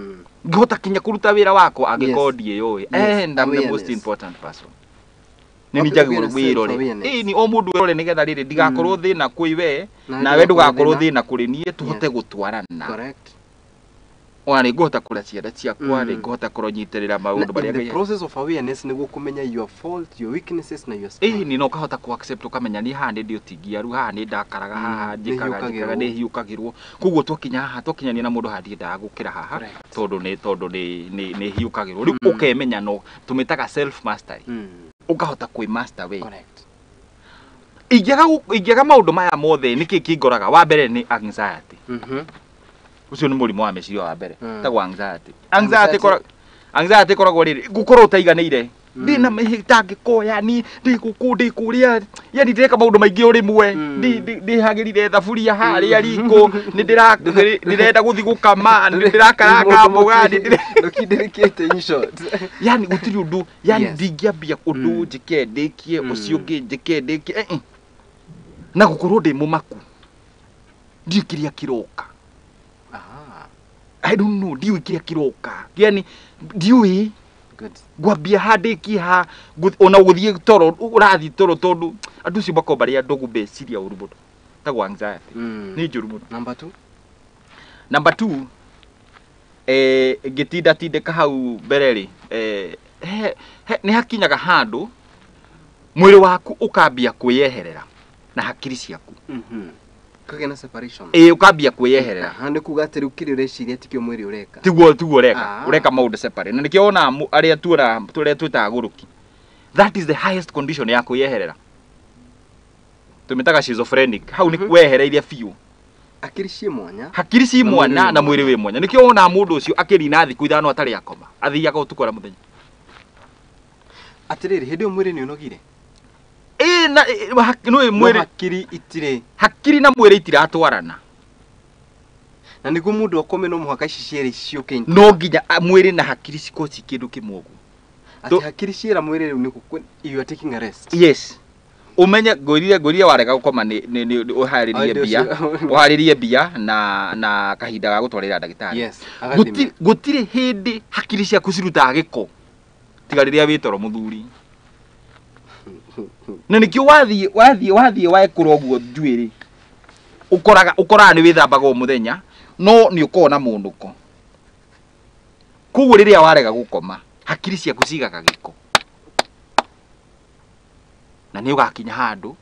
Ngĩhota kinya kũruta wĩra wakwa angĩkorwo ndiĩyũĩ. And I'm the most important person. Nĩ njagĩrĩirwo wĩrore. Ni o mũndũ wĩrore nĩgetha rĩrĩ ndigakorwo thĩna kwĩ we nawe ndũgakorwo thĩna kũrĩ niĩ, tũhote gũtwarana. Correct. Ona nĩ ngũhota kũrera ciana ciakwa, nĩ ngũhota kũronyitĩrĩra maũndũ marĩa Ngai. The process of awareness nĩguo kũmenya your fault, your weaknesses na your strength. Nĩ na ũkahota kũ accept ũkamenya niĩ haha nĩ ndĩ ũtingiaru, haha nĩ ndakaraga, haha njĩkaga nĩ hiũkagĩrwo. Koguo twakinya haha twakinyania na mũndũ haha ndiendaga gũkĩra haha tondũ nĩ hiũkagĩrwo. Rĩu ũkemenya no tũmĩtaga self mastery. Ũkahota kwĩ master we. Correct. Ingĩaga maũndũ maya mothe nĩkĩ kĩngoraga? Wa mbere nĩ anxiety. Ũcio nĩ mũrimũ wa meciria wa mbere. Tagwo anxiety. Anxiety ĩkoragwo rĩrĩ gũkorwo ũtaiganĩire. Ndĩna mĩtangĩko yani ndĩ gũkũ ndĩ kũrĩa, yani ndĩreka maũndũ maingĩ o rĩmwe, ndĩhagĩrire thaburia harĩa riko, nĩ ndĩrenda gũthiĩ gũkama, nĩ ndĩrakaranga mboga, ndũkindĩrĩkĩte in short. Yani gũtirĩ ũndũ, yani ndingĩambia ũndũ njĩke ndĩkie, ũcio ũngĩ njĩke ndĩkie, na gũkorwo ndĩ mũmaku, ndiũĩ kĩrĩa kĩroka. I don't know, ndiũĩ kĩrĩa kĩroka, yani ndiũĩ. Ngwambia ha ndĩkie ha, ona gũthiĩ toro ũrathiĩ toro tondũ andũ acio makoragwo marĩ andũ meciria ũru mũno. Tagwo anxiety. Nĩ njũru mũno. Number 2. Number 2, ngĩtinda tindĩka hau mbere rĩ, nĩ hakinyaga handũ mwĩrĩ waku ũkambia kwĩyeherera na hakiri ciaku. Kũgĩa na separation. Ũkambia kwĩyeherera. Nĩ kuga atĩ rĩu kĩrĩa ũreciria tikĩo mwĩrĩ ũreka. Tiguo ũreka. Ũreka maũndũ separate. Na nĩkĩo wonaga arĩa tuonaga tũrĩa twĩtaga gũrũki. That is the highest condition ya kwĩyeherera. Tũmĩtaga schizophrenic. Hau nĩ wehereirie biũ. Hakiri ciĩ mwanya. Hakiri ciĩ mwanya na mwĩrĩ wĩ mwanya. Nĩkĩo wonaga mũndũ ũcio akĩrina thikũ 5 atarĩ akoma. Athiaga ũtukũ na mũthenya. Atĩrĩrĩ, hĩndĩ ĩyo mwĩrĩ nĩ ũnogire. Na nĩ mwĩrĩ hakiri itirĩ. Hakiri na mwĩrĩ itiratwarana. Na nĩguo mũndũ akome no mũhaka ici cierĩ ciũke into. No nginya mwĩrĩ na hakiri cikorwo ci kĩndũ kĩmwe ũguo. Atĩ hakiri ciera mwĩrĩ rĩu nĩ you are taking a rest. Yes, umenye ngwĩrire warega gũkoma nĩ ũharĩrie Ũndũ mbia, ũcio. ũharĩrie mbia na kahinda ga gũtwarĩra ndagĩtarĩ. Yes. Agathime. Gũtirĩ hĩndĩ hakiri ciaku cirutaga gĩko tiga rĩrĩa wĩ toro, mũthuri. Na nĩkĩo wathiĩ wekũra ũguo njuĩrĩ, ũkoraga nĩ wĩthambaga o mũthenya, no nĩ ũkoragwo na mũnũko. Koguo rĩrĩa warega gũkoma, hakiri ciaku cigaga gĩko, na nĩ ũgakinya handũ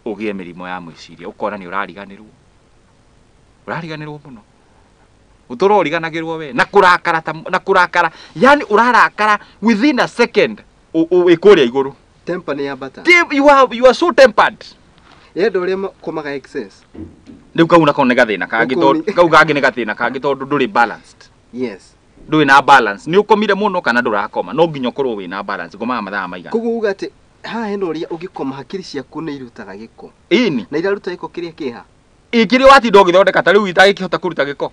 ũgĩe mĩrimũ ya mwĩciria, ũkona nĩ ũrariganĩrwo mũno, ũtũra ũriganagĩrwo we na kũrakara, ta na kũrakara, yani ũrarakara within a second wĩ kũrĩa igũrũ. Temper nĩ yambata. You are so tempered. Ĩ andũ arĩa makomaga excess? Rĩu kau nako nĩ gathĩna kangĩ. Ũkũni- Tondũ kau kangĩ nĩ gathĩna kangĩ, tondũ ndũrĩ balanced. Ndũrĩ na balance, nĩ ũkomire mũno kana ndũrakoma. No nginya ũkorwo wĩna balance, ngomaga mathaa maigana. Koguo uga atĩ haha hena ũrĩa ũngĩkoma hakiri ciaku nĩ irutaga gĩko. Ĩni. Na iraruta gĩko kĩrĩa kĩha. Ĩ kĩrĩa watinda ũgĩthondeka, ta rĩu itagĩkĩhota kũruta gĩko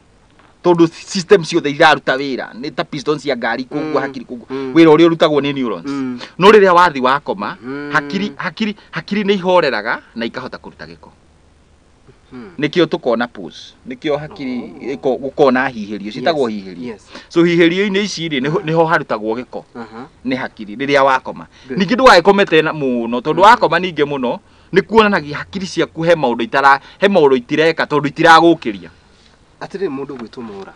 tondũ system ciothe iraruta wĩra nĩ ta piston cia ngari koguo hakiri koguo wĩra ũrĩa ũrutagwo nĩ neurons. No rĩrĩa wathi wakoma, hakiri nĩ ihoreraga na ikahota kũruta gĩko. Nĩkĩo tũkona pause, nĩkĩo hakiri gũkona hihĩrio ciĩtagwo hihĩrio. So hihĩrio-inĩ ici rĩ, nĩho harutagwo gĩko nĩ hakiri rĩrĩa wakoma. Ningĩ ndũgagĩkome tena mũno, tondũ wakoma ningĩ mũno nĩ kuonanagia hakiri ciaku he maũndũ itara he maũndũ itireka tondũ itiragũkĩria. Atĩrĩrĩ, mũndũ gwĩtwo Mũra,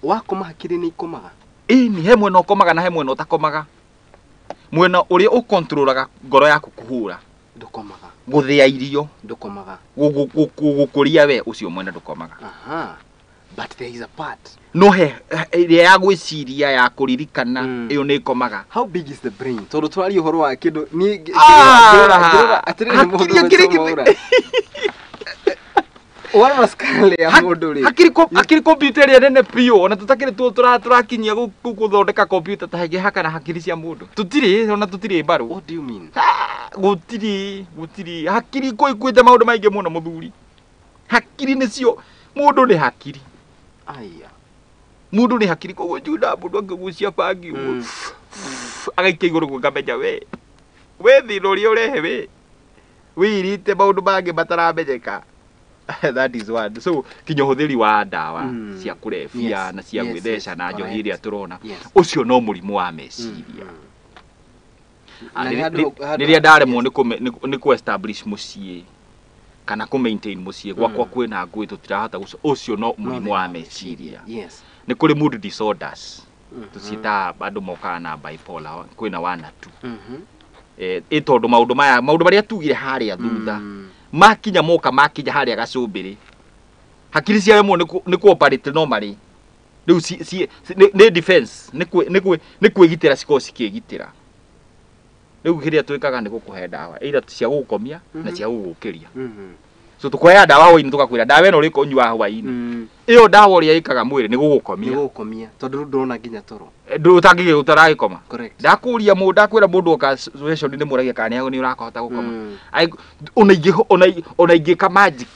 wakoma hakiri nĩ ikomaga? Ĩni, he mwena ũkomaga na he mwena ũtakomaga. Mwena ũrĩa ũkontrolaga ngoro yaku kũhũra, Ndũkomaga. Gũthĩa irio, Ndũkomaga. Gũkũria we, ũcio mwena ndũkomaga. Aha. But there is a part. No he ĩrĩa ya gwĩciria, ya kũririkana, ĩyo nĩ ĩkomaga. How big is the brain? Tondũ tũraria ũhoro wa kĩndũ niĩ Ah! ngĩrora atĩrĩrĩ, mũndũ Hakiri gwĩtwo akiri. Mwaura. Warora skull ya mũndũ rĩ. Hakiri computer ĩrĩa nene biũ, ona tũtakĩrĩ tũrakinyia gũthondeka computer ta ĩngĩhaka na hakiri cia mũndũ, tũtirĩ, ona tũtirĩ mbarũ. What do you mean? Ah, gũtirĩ hakiri kũikuĩte maũndũ maingĩ mũno, mũthuri. Hakiri nĩcio mũndũ nĩ hakiri. Aya. Mũndũ nĩ hakiri. Koguo njunda mũndũ akĩgucia bangi ũguo, agaikia igũrũ guo, ngamenya we thĩna ũrĩa ũrehe we wĩirĩte maũndũ mangĩ mataramenyeka. That is one. So kinya ũhũthĩri wa ndawa cia kũrebia na cia gwĩtheca na njohi ĩrĩa tũrona, ũcio no mũrimũ wa meciria. Ah, Na nĩ rĩrĩa ndaremwo nĩ kũ establish mũciĩ kana kũ maintain mũciĩ gwakwa, kwĩna ngũĩ, tũtirahota ũcio no mũrimũ wa meciria. Nĩ kũrĩ mood disorders, tũciĩtaga andũ mokaga na bipolar, kwĩna one na two. Ĩ tondũ maũndũ maya, maũndũ marĩa tugire harĩa thutha, makinya moka makinya harĩa gacũmbĩrĩ, hakiri ciaremwo nĩ kũ operate normally. Rĩu nĩ defense, nĩ kwĩgitĩra, cikoragwo cikĩgitĩra. Rĩu kĩrĩa twĩkaga nĩ gũkũhe ndawa either cia gũgũkomia na cia gũgũkĩria. So tũkũheaga ndawa hwainĩ, tũgakwĩra ndawa ĩno ũrĩkũnyua hwainĩ. Ĩyo ndawa ũrĩa ĩkaga mwĩrĩ nĩ Nĩ gũgũkomia. Gũgũkomia tondũ rĩu ndũrona nginya toro. Ndũtangĩgĩ ũtaragĩkoma. Ndakũria mũndũ, ndakwĩra mũndũ oka session, nĩ mũragia kana nĩ ũrakũhota gũkoma. Ona ingĩka magic.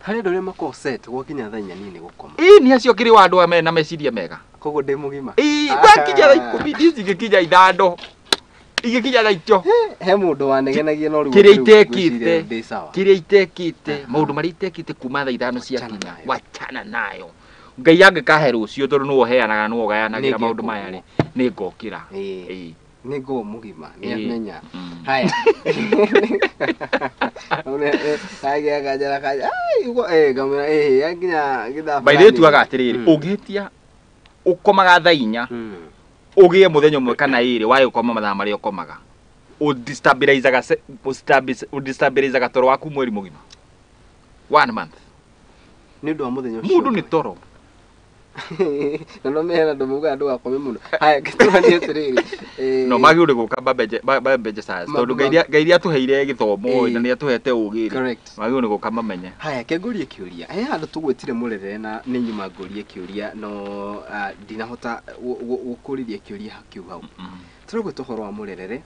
Harĩ andũ arĩa makoragwo set gwakinya thaa 4 niĩ nĩ gũkoma. Ĩ nĩ acio kĩrĩ wa andũ aya mena meciria mega. Koguo ndĩ mũgima. Ĩ gwakinya thaa 10, niĩ cingĩkinya 5, ingĩkinya thaa icio. He mũndũ wanegenagia no rĩu Kĩrĩa rĩu itekĩte. ngwĩciria ndĩ sawa. Kĩrĩa itekĩte, maũndũ marĩa itekĩte kuma thaa 5 Wachana ciakinya, nayo. Wachana nayo. Ngai angĩkahe rũciũ, tondũ nĩwe ũheanaga, nĩwe ũgayanagĩra Nĩngekwo maũndũ maya rĩ, nĩ ngokĩra. Ĩĩ. Ĩ. Nĩ ngoo mũgima nĩ Ĩĩ. amenya. Haya, agĩa kanjara kanja ngamwĩra ĩĩ yakinya gĩthaa By the way, fulani. tugaga atĩrĩrĩ, ũngĩhĩtia ũkomaga thaa 4, ũgĩe mũthenya ũmwe kana ĩrĩ wae gũkoma mathaa marĩa ũkomaga, ũdestabilizaga toro waku mweri mũgima, one month. Nĩ ũndũ wa mũthenya ũcio Mũndũ nĩ ũmwe. toro. Na no mehena andũ maugaga ndũgakome mũno. Haya, tũranie atĩrĩrĩ, No magĩrĩirwo nĩ gũka mambenje science, tondũ Ngai nĩ atũheire gĩthomo na nĩ atũhete ũgĩ rĩ, magĩrĩirwo nĩ gũka mamenye. Haya, ke ngũrie kĩũria. He handũ tũgwĩtire mũrerere na nĩ nyuma ngũrie kĩũria, no ndinahota gũkũrĩria kĩũria kĩu hau. Tũragwĩta ũhoro wa mũrerere.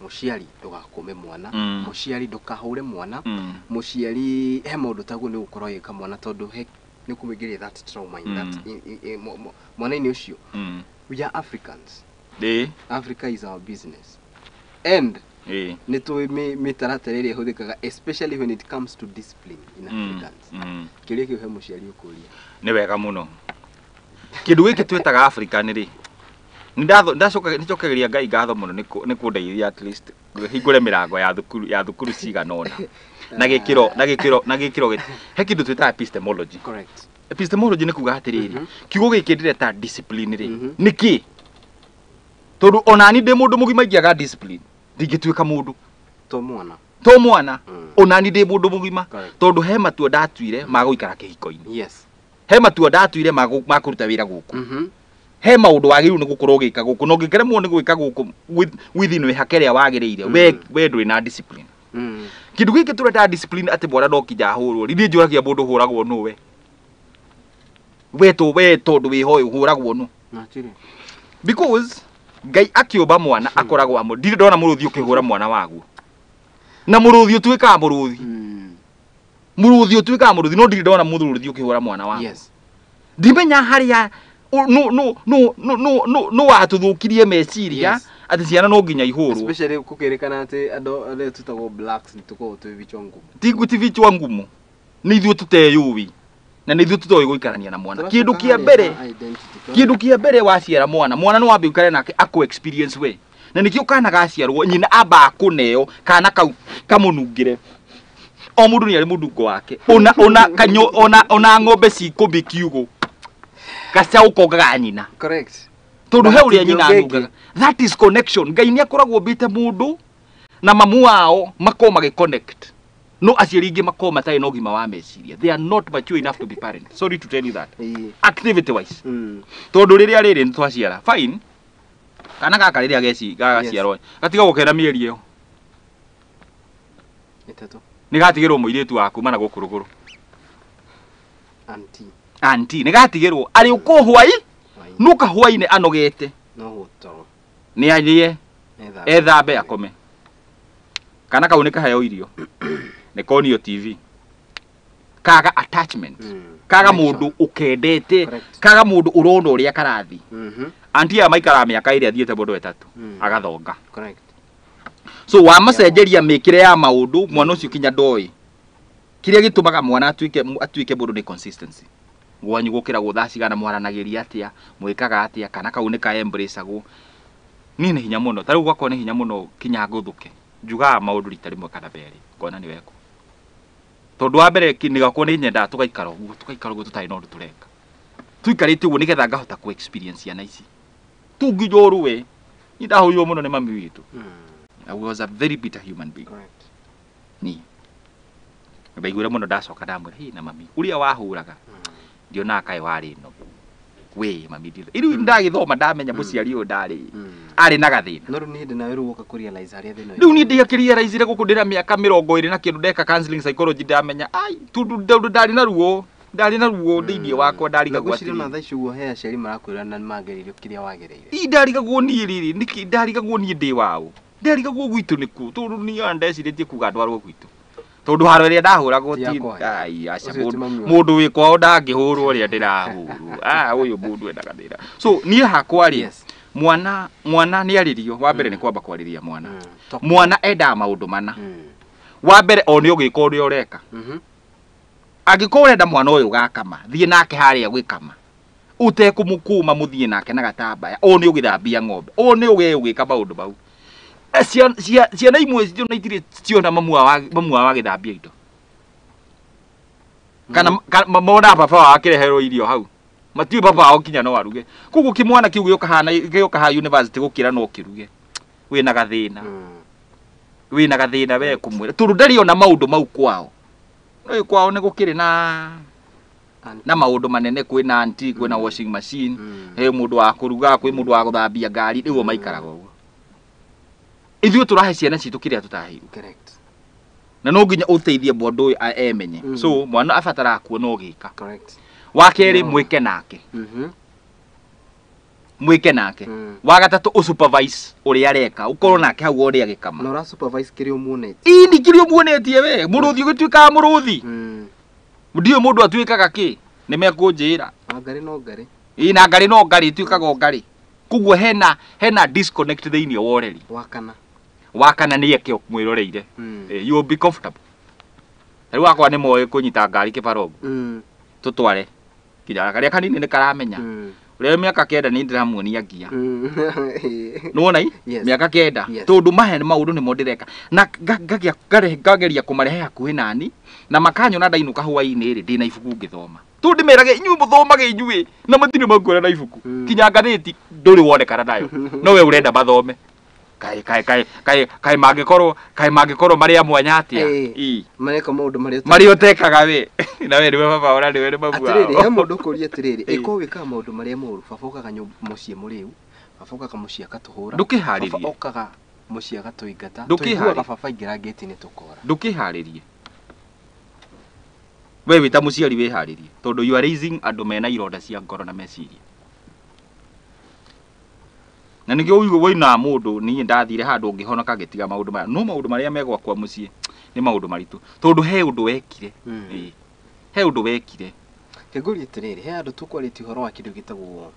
Mũciari ndũgakũme mwana, mũciari ndũkahũre mwana, mũciari he maũndũ taguo nĩ gũkorwo agĩka mwana tondũ he Nĩ kũmũingĩria that trauma in that mwana-inĩ ũcio. We are Africans. Africa is our business and nĩ tũĩ mĩtaratara ĩrĩa ĩhũthĩkaga, especially when it comes to discipline in Africans. Kĩũria kĩu he mũciari ũkũria. Nĩ wega mũno. Kĩndũ gĩkĩ twĩtaga Africa nĩ rĩ, nĩ njokagĩria Ngai ngatho mũno nĩ kũndeithia at least hingũre mĩrango ya thukuru cigana ũna na gĩkĩro he kĩndũ twĩtaga epistemology. Epistemology nĩ kuga atĩrĩrĩ, kiugo gĩkĩ ndĩreta discipline rĩ, nĩ kĩ? Tondũ onani ndĩ mũndũ mũgima, ingĩaga discipline ndingĩtuĩka mũndũ. To mwana. To mwana. Onani ndĩ mũndũ mũgima, tondũ he matua ndatuire ma gũikara kĩhiko-inĩ, he matua ndatuire ma kũruta wĩra gũkũ, he maũndũ wagĩrĩirwo nĩ gũkorwo ũgĩka gũkũ, na ũngĩkĩremwo nĩ gwĩka gũkũ within mĩhaka ĩrĩa wagĩrĩire, we ndũrĩ na discipline. Kĩndũ gĩkĩ tũreta discipline, atĩ mwana no kinya ahũrwo, niĩ njũragia mũndũ ũhũragwo nũ? We tondũ wĩho ũhũragwo nũ? Naturally. Because Ngai akĩũmba mwana akoragwo amũ, ndirĩ ndona mũrũthi ũkĩhũra mwana waguo, na mũrũthi ũtuĩkaga mũrũthi. Mũrũthi ũtuĩkaga mũrũthi, no ndirĩ ndona mũrũthi ũkĩhũra mwana waguo. Ndimenya harĩa no watũthũkirie meciria atĩ ciana no nginya ihũrwo. Especially gũkĩrĩkana atĩ andũ arĩa twĩtagwo blacks nĩ tũkoragwo twĩ vichwa ngumu. Ti vichwa ngumu, nĩ ithuĩ tũteyũĩ na nĩ ithuĩ tũtoĩ gũikarania na mwana. Kĩndũ kĩa mbere, kĩndũ kĩa mbere, waciara mwana, mwana nĩ wambe ũikare nake akũ experience we, na nĩkĩo kana gaciarwo nyina amba akũneo kana kau kamũnungĩre. O mũndũ nĩ arĩ mũnungo wake, ona kanyo, ona ng'ombe cikũmbi kiugũ, gacaũ kongaga nyina. Tondũ he ũrĩa nyina Gatingĩũka. anungaga. That is connection. Ngai nĩ akoragwo ombĩte mũndũ na mamu wao makorwo magĩ connect, no aciari aingĩ makorwo matarĩ na ũgima wa meciria. They are not mature enough to be parents, sorry to tell you that. Activity wise, tondũ rĩrĩa rĩrĩ nĩ twaciara, fine, kana gaka rĩrĩa geci gagaciarwo gatigagwo kena mĩeri ĩyo 3. Nĩ gatigĩrwo mũirĩtu wa kuma na gũkũ rũgũrũ. Auntie. Anti nĩ gatigĩrwo arĩ ũkũ hwai. Hwaĩ. Nuka hwainĩ anogete. No gũtoro. Nĩ arĩe. Ethambe. Ethambe, akome. Kana kau nĩ kaheo irio, nĩ konio TV, kaga attachment, kaga Connection. mũndũ ũkendete, kaga mũndũ ũrona ũrĩa karathi. Anti aya maikaraga mĩaka ĩrĩa athiĩte mũndũ 3, agathonga. So wamacenjeria mĩkĩre ya maũndũ, mwana ũcio kinya ndoĩ kĩrĩa gĩtũmaga mwana atuĩke mũndũ nĩ consistency. Gwanyu gũkĩragwo thaa cigana, mwaranagĩria atĩa, mwĩkaga atĩa, kana kau nĩ ka embraceagwo. Niĩ nĩ hinya mũno, ta rĩu gwakwa nĩ hinya mũno kinya ngũthũke, njugaga maũndũ rita rĩmwe kana merĩ, ngona nĩ wekwo, tondũ wa mbere nĩ gwakwa nĩ nyendaga tũgaikara ũguo tũtarĩ na ũndũ tũreka, tũikarĩte ũguo nĩgetha ngahota kũ experience ciana ici tũnginya ũrũe. Niĩ ndahũrirwo mũno nĩ mami witũ. I was a very bitter human being. Niĩ ndaiguire mũno, ndacoka ndamwĩra, "Hĩ, na mami ũrĩa wahũraga, ndionaga kaĩ warĩ no we mami." Rĩu ndagĩthoma ndamenya mũciari ũyũ ndarĩ arĩ na gathĩna. No rĩu nĩ hĩndĩ nawe rĩu woka kũ-realize harĩa thĩna. Rĩu niĩ ndiakĩrealizire gũkũ ndĩna mĩaka 20 na kĩndũ, ndeka counseling psychology, ndamenya ai tondũ ndarĩ na ruo thĩinĩ wakwa, ndarigagwo Ngwĩciria ona atĩrĩrĩ. Thaa ici ũguo he aciari marakwĩra na nĩmagereire kĩrĩa wagereire. Ii, ndarigagwo niĩ rĩrĩ nĩkĩ, ndarigagwo niĩ ndĩ waũ, ndarigagwo gwitũ nĩkũ, tondũ niĩ ona ndecirĩtie kuga ndwarwo gwitũ, tondũ haro ĩrĩa ndahũragwo Ti ti ya kwanyu. Ai, aca. Ũcio ti mami wanyu. Mũndũ wĩ kwao ndangĩhũrwo ũrĩa ndĩrahũrwo. Ah, ũyũ mũndũ endaga thĩna. So niĩ hakwa rĩ, mwana nĩ arĩrio. Wa mbere nĩ kwamba kwarĩria mwana. Mwana endaga maũndũ mana. Wa mbere, o nĩ ũgĩka ũrĩa ũreka. Angĩkorwo ũrenda mwana ũyũ gakama, thiĩ nake harĩa gwĩkama ũtekũmũkũma, mũthiĩ nake na gatambaya, o nĩ ũgĩthambia ng'ombe, o nĩ ũge ũgĩka maũndũ mau. Ciana imwe ciona itirĩ ciona mamu wao agĩthambia indo, kana monaga baba wao akĩreherwo irio hau, matiũĩ baba wao kinya no aruge. Koguo kĩmwana kĩu gĩũka hana gĩũka ha university gũkĩra no kĩruge, wĩna gathĩna. Wĩna gathĩna we kũmwĩra, tondũ ndarĩ ona maũndũ mau kwao. Nĩ kwao nĩ gũkĩrĩ na maũndũ manene, kwĩna auntie, kwĩna washing machine, he mũndũ wa kũruga, kwĩ mũndũ wa gũthambia ngari, rĩu o maikaraga ũguo. Ithuĩ tũrahe ciana citũ kĩrĩa tũtaheirwo. Na no nginya ũteithie mũndũ ũyũ emenye. So mwana abataraga kuona ũgĩka. Wa kerĩ, mwĩke nake. Mwĩke nake. Wa gatatũ, ũsupervise ũrĩa areka, ũkorwo nake hau ũrĩa agĩkama. Na ũra supervise kĩrĩa ũmuonetie. Ini kĩrĩa ũmuonetie we, mũrũthi ũgĩtuĩkaga mũrũthi. Ndiũĩ mũndũ atuĩkaga kĩ. Nĩ mekũnjĩra. Ngarĩ no ngarĩ. Ĩĩ na ngarĩ no ngarĩ ituĩkaga o ngarĩ. Koguo hena disconnect thĩinĩ wa ũreri. Wakana. Wakana nĩ eke mwĩroreire. You will be comfortable. Rĩu akwa nĩ moĩ kũnyita ngari kĩbara ũguo. Tũtware. Kinya karĩa kanini nĩ karamenya. Ũrĩa mĩaka 9 nĩ ndĩramuonia ngia. Nĩwona i? Mĩaka 9. Tondũ mahe maũndũ nĩmo ndĩreka. Na ngageria kũmarehe hakuhĩ nani na makanyona ndainũka hwaĩ-inĩ rĩ ndĩna ibuku ngĩthoma. Tondũ ndĩmerage inyuĩ mũthomage inyuĩ na matirĩ makuona na ibuku. Kinya ngathĩti ndũrĩ wonekana nayo. No we ũrenda mathome. Kaĩ kaĩ kaĩ kaĩ kaĩ mangĩkorwo kaĩ mangĩkorwo marĩ a mwanya atĩa. Ĩ. Mareka maũndũ marĩa ũtekaga we. Na we nĩwe baba ona nĩwe nĩ mamu wao. Atĩrĩrĩ, he mũndũ ũkũria atĩrĩrĩ, ĩko wĩkaga maũndũ marĩa moru, baba okaga mũciĩ mũrĩu, baba okaga mũciĩ akatũhũra. Ndũkĩharĩrie. Baba okaga mũciĩ agatũingata. Tũiguaga baba aingĩra ngĩti-inĩ tũkora. Ndũkĩharĩrie. We wĩ ta mũciari wĩharĩrie tondũ you are raising andũ mena ironda cia ngoro na meciria. Na nĩkĩo ũigua woinaga mũndũ niĩ ndathire handũ ngĩhonoka ngĩtiga maũndũ maya. No maũndũ marĩa me gwakwa mũciĩ nĩ maũndũ maritũ tondũ he ũndũ wekire. He ũndũ wekire. Ngũrie atĩrĩrĩ, he andũ tũkwarĩtie ũhoro wa kĩndũ gĩtagwo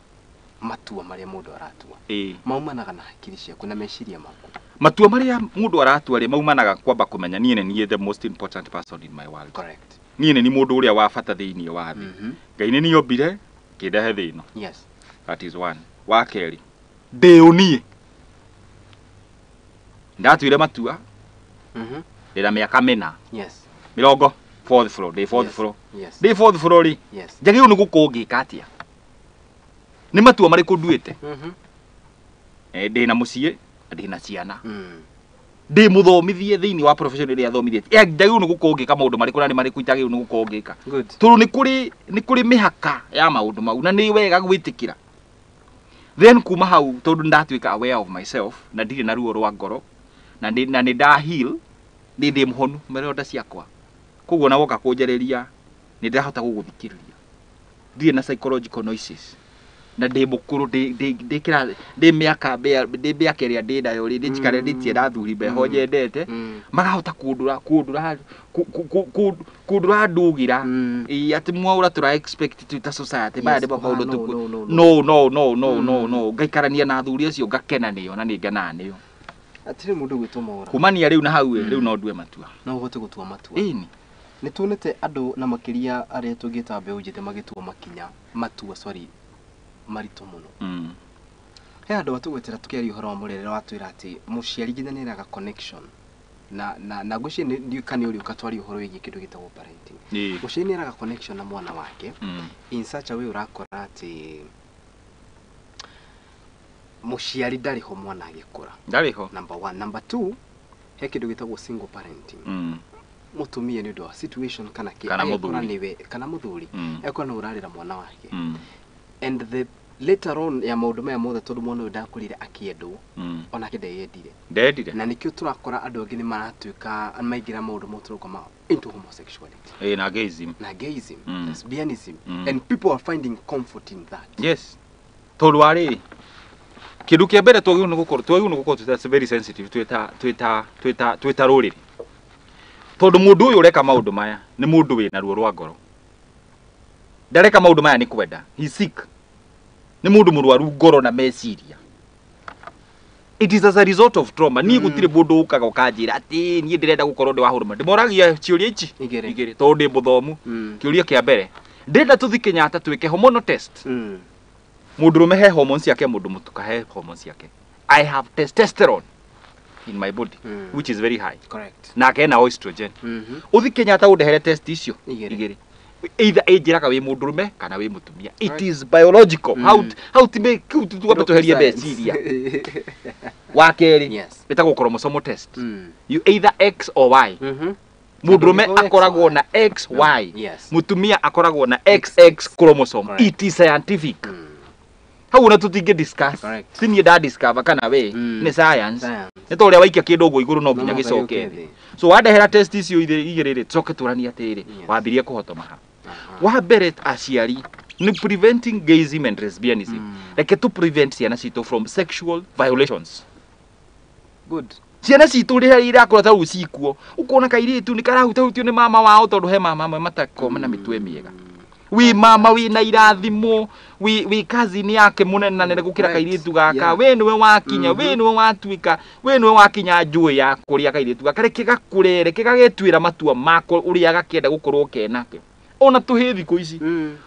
matua marĩa mũndũ aratua. Maumanaga na hakiri ciaku na meciria maku. Matua marĩa mũndũ aratua rĩ maumanaga kwamba kũmenya niĩ nĩ niĩ the most important person in my world. Correct. Niĩ nĩ niĩ mũndũ ũrĩa wa bata thĩinĩ wa thĩ. Ngai nĩ niĩ ombire kĩndehe thĩ ĩno. Yes. That is one. Wa kerĩ, ndĩ niĩ. Ndatuire matua. Ndĩna mĩaka 4. Yes. Mĩrongo fourth floor, ndĩ fourth floor. Yes. Ndĩ fourth floor rĩ. Yes. Njagĩrĩirwo nĩ gũkorwo ngĩka atĩa? Nĩ matua marĩkũ nduĩte? Ndĩna mũciĩ, ndĩna ciana. Ndĩ mũthomithie thĩinĩ wa profession ĩrĩa thomithĩtie. Njagĩrĩirwo nĩ gũkorwo ngĩka maũndũ marĩkũ na nĩ marĩkũ itagĩrĩirwo nĩ gũkorwo ngĩka. Tondũ nĩ kũrĩ mĩhaka ya maũndũ mau na nĩ wega gwĩtĩkĩra. Then kuma hau tondũ ndatuĩka aware of myself na ndirĩ na ruo rwa ngoro na nĩ nda heal, nĩ ndĩ mũhonu maronda ciakwa. Koguo na woka kũnjarĩria nĩ ndĩrahota gũgũthikĩrĩria. Ndirĩ na psychological noises. Na ndĩ mũkũrũ ndĩ mĩaka ĩrĩa ndĩ nayo rĩ ndĩ njikarĩtie na athuri meho nyendete makahota kũndũra ndũgĩra. Ĩ atĩ mwaũra tũra expect twĩ ta society maya nĩ maũndũ tũkũ. No no no no no no ngaikarania na athuri acio ngakena nĩo na nĩ ngenaga nĩo. Atĩrĩ mũndũ gwĩtwo Mwaũra. Kumania rĩu na hau rĩu no ndue matua. No ũhote gũtua matua. Ĩni. Nĩ tuonete andũ na makĩria arĩa tũngĩta mbeũ njĩthĩ magĩtua makinya matua sorry maritũ mũno. He andũ atũgwetera tũkĩaria ũhoro wa mũrerere watwĩra atĩ mũciari nginya nĩ araga connection na na na ngwĩciria ndiũĩ kana nĩ ũrĩũka twarie ũhoro wĩgiĩ kĩndũ gĩtagwo parenting. Mũciari nĩ araga connection na mwana wake in such a way ũrakora atĩ mũciari ndarĩ ho mwana agĩkũra. Ndarĩ ho. Number one. Number two, he kĩndũ gĩtagwo single parenting. Mũtumia nĩ ũndũ wa situation kana kĩ agĩkũra nĩwe kana mũthuri agĩkũra nĩwe ũrarera mwana wake. And the later on ya maũndũ maya mothe tondũ mwana ũyũ ndakũrire akĩendwo onake ndeyendire. Ndeyendire. Na nĩkĩo tũrakora andũ angĩ nĩ maratuĩka maingĩra maũndũ mau tũroka ma into homosexuality. Na gayism. Na gayism, lesbianism. And people are finding comfort in that. Yes. Tondũ wa rĩrĩ kĩndũ kĩa mbere twagĩrĩirwo nĩ gũkorwo twĩ very sensitive twĩ ta rũrĩrĩ. Tondũ mũndũ ũyũ ũreka maũndũ maya nĩ mũndũ wĩna ruo rwa ngoro. Ndareka maũndũ maya nĩ kwenda. He's sick. Nĩ mũndũ mũrwaru ngoro na meciria. It is as a result of trauma. Niĩ gũtirĩ mũndũ ũkaga ũkanjĩra atĩ niĩ ndĩrenda gũkorwo ndĩ wa huruma. Ndĩmoragia ciũria ici igĩrĩ tondũ ndĩ mũthomu. Kĩũria kĩa mbere, ndĩrenda tũthiĩ Kenyatta twĩke hormonal test. Mũndũrũme he hormones ciake, mũndũ mũtuka he hormones ciake. I have testosterone in my body which is very high. Correct. Nake ena estrogen. Ũthiĩ Kenyatta ũndehere test icio igĩrĩ. Either ĩnjĩraga wĩ mũndũrũme kana wĩ mũtumia. It is biological. How to make twambe tweherie meciria. Wa kerĩ ĩtagwo chromosomal test. You either X or Y. Mũndũrũme akoragwo na XY. Mũtumia akoragwo na XX chromosome. It is scientific. Hau ona tũtingĩ discuss. Ti niĩ nda discover kana we nĩ science. Nĩ ta ũrĩa waikia kĩndũ ũguo igũrũ no nginya gĩcoke thĩ. So wandehera test icio igĩrĩ rĩ tũcoke tũranie atĩrĩrĩ wambirie kũhotoma ha. Wa mbere aciari nĩ preventing gayism and lesbianism. Reke tũ prevent ciana citũ from sexual violations. Good. Ciana citũ rĩrĩa irakũra ta rĩu cikuo ũkona kairĩtu nĩ karahutahutio nĩ mama wao tondũ he mama amwe matakoma na mĩtwe mĩega. Wi mama wina irathimo, wi cousin yake munene nene gukira kairitu gaka. We niwe wakinya, we niwe watuika, we niwe wakinya njui ya kuria kairitu gaka. Reke gakure, reke gagetwira matua mako uria gakienda gukorwo kenake. Ona tuhĩ thikũ ici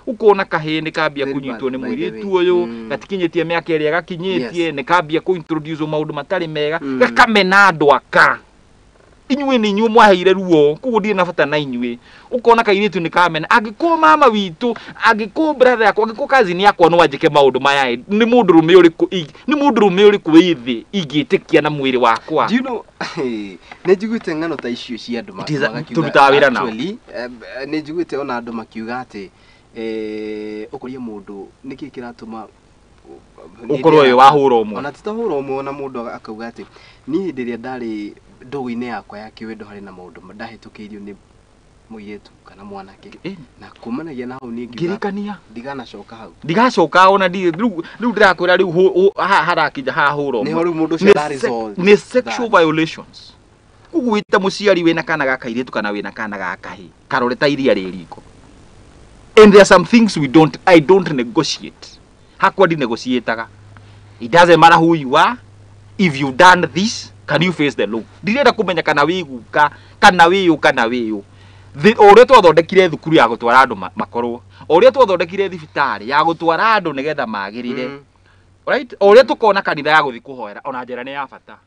ukona kahĩ nĩ kambia kũnyitwo nĩ mũirĩtu ũyũ gatikinyĩtie mĩaka ĩrĩa gakinyĩtie, nĩ kambia kũ introduce maũndũ matarĩ mega, gakamena andũ aka. Inyuĩ nĩ inyuĩ mwaheire ruo, koguo ndirĩ na bata na inyuĩ. Ukona kairĩtu nĩ kamena, angĩkorwo mama witũ, angĩkorwo brother yakwa, angĩkorwo cousin yakwa no anjĩke maũndũ maya, nĩ mũndũrũme ũrĩkũ, nĩ mũndũrũme ũrĩkũ wĩ thĩ ingĩtĩkia na mwĩrĩ wakwa? Do you know, nĩ njiguĩte ng'ano ta icio cia andũ tũrutaga wĩra nao. Nĩ njiguĩte ona andũ makiuga atĩ ũkoria mũndũ nĩkĩ kĩratũma ũkorwo wĩ wahũra ũmwe, ona ti ta hũra ũmwe, ona mũndũ akauga atĩ niĩ hĩndĩ ĩrĩa ndarĩ ndũgũ-inĩ yakwa ya kĩwendo harĩ na maũndũ ndahĩtũkĩirio nĩ mũirĩtu kana mwanake, na kumanagia na hau niĩ ngirikania ndiganacoka hau, ndigacoka ona rĩu ndĩrakwĩra rĩu harakinya hahũra ũmwe, nĩho rĩu mũndũ ũcio araresolve nĩ sexual violations. Koguo wĩ ta mũciari wĩna kana ga kairĩtu kana wĩna kana ga kahĩĩ, karore ta iria rĩ riko. And there are some things we don't, I don't negotiate. Hakwa ndi negotiataga. It doesn't matter who you are, if you done this, can you face the law? Ndirenda kumenya kana wĩ guka, kana wĩ ũ, kana wĩ ũ. O ũrĩa twathondekire thukuru ya gũtwara andũ makorwo, o ũrĩa twathondekire thibitarĩ ya gũtwara andũ nĩgetha magĩrĩre, right? O ũrĩa tũkona kanitha ya gũthiĩ kũhoera, ona njĩra nĩ ya bata.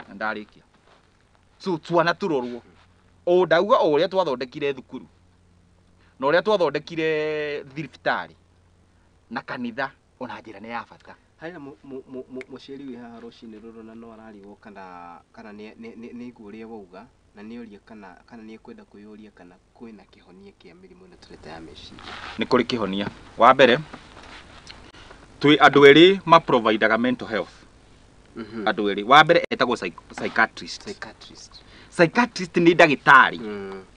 Na ndarĩkia. So twana tũrorwo. O ndauga o ũrĩa twathondekire thukuru, na ũrĩa twathondekire thibitarĩ na kanitha, ona njĩra nĩ ya bata. Harĩ na mũciari wĩ haha rũcinĩ rũrũ na no ararigwo kana nĩ aigua ũrĩa wauga, na nĩ oria kana nĩ ekwenda kwĩyũria kana kwĩna kĩhonia kĩa mĩrimũ ĩno tũreta ya meciria. Nĩ kũrĩ kĩhonia. Wa mbere, twĩ andũ erĩ ma providaga mental health. Andũ erĩ. Wa mbere etagwo psychiatrist. Psychiatrist nĩ ndagĩtarĩ.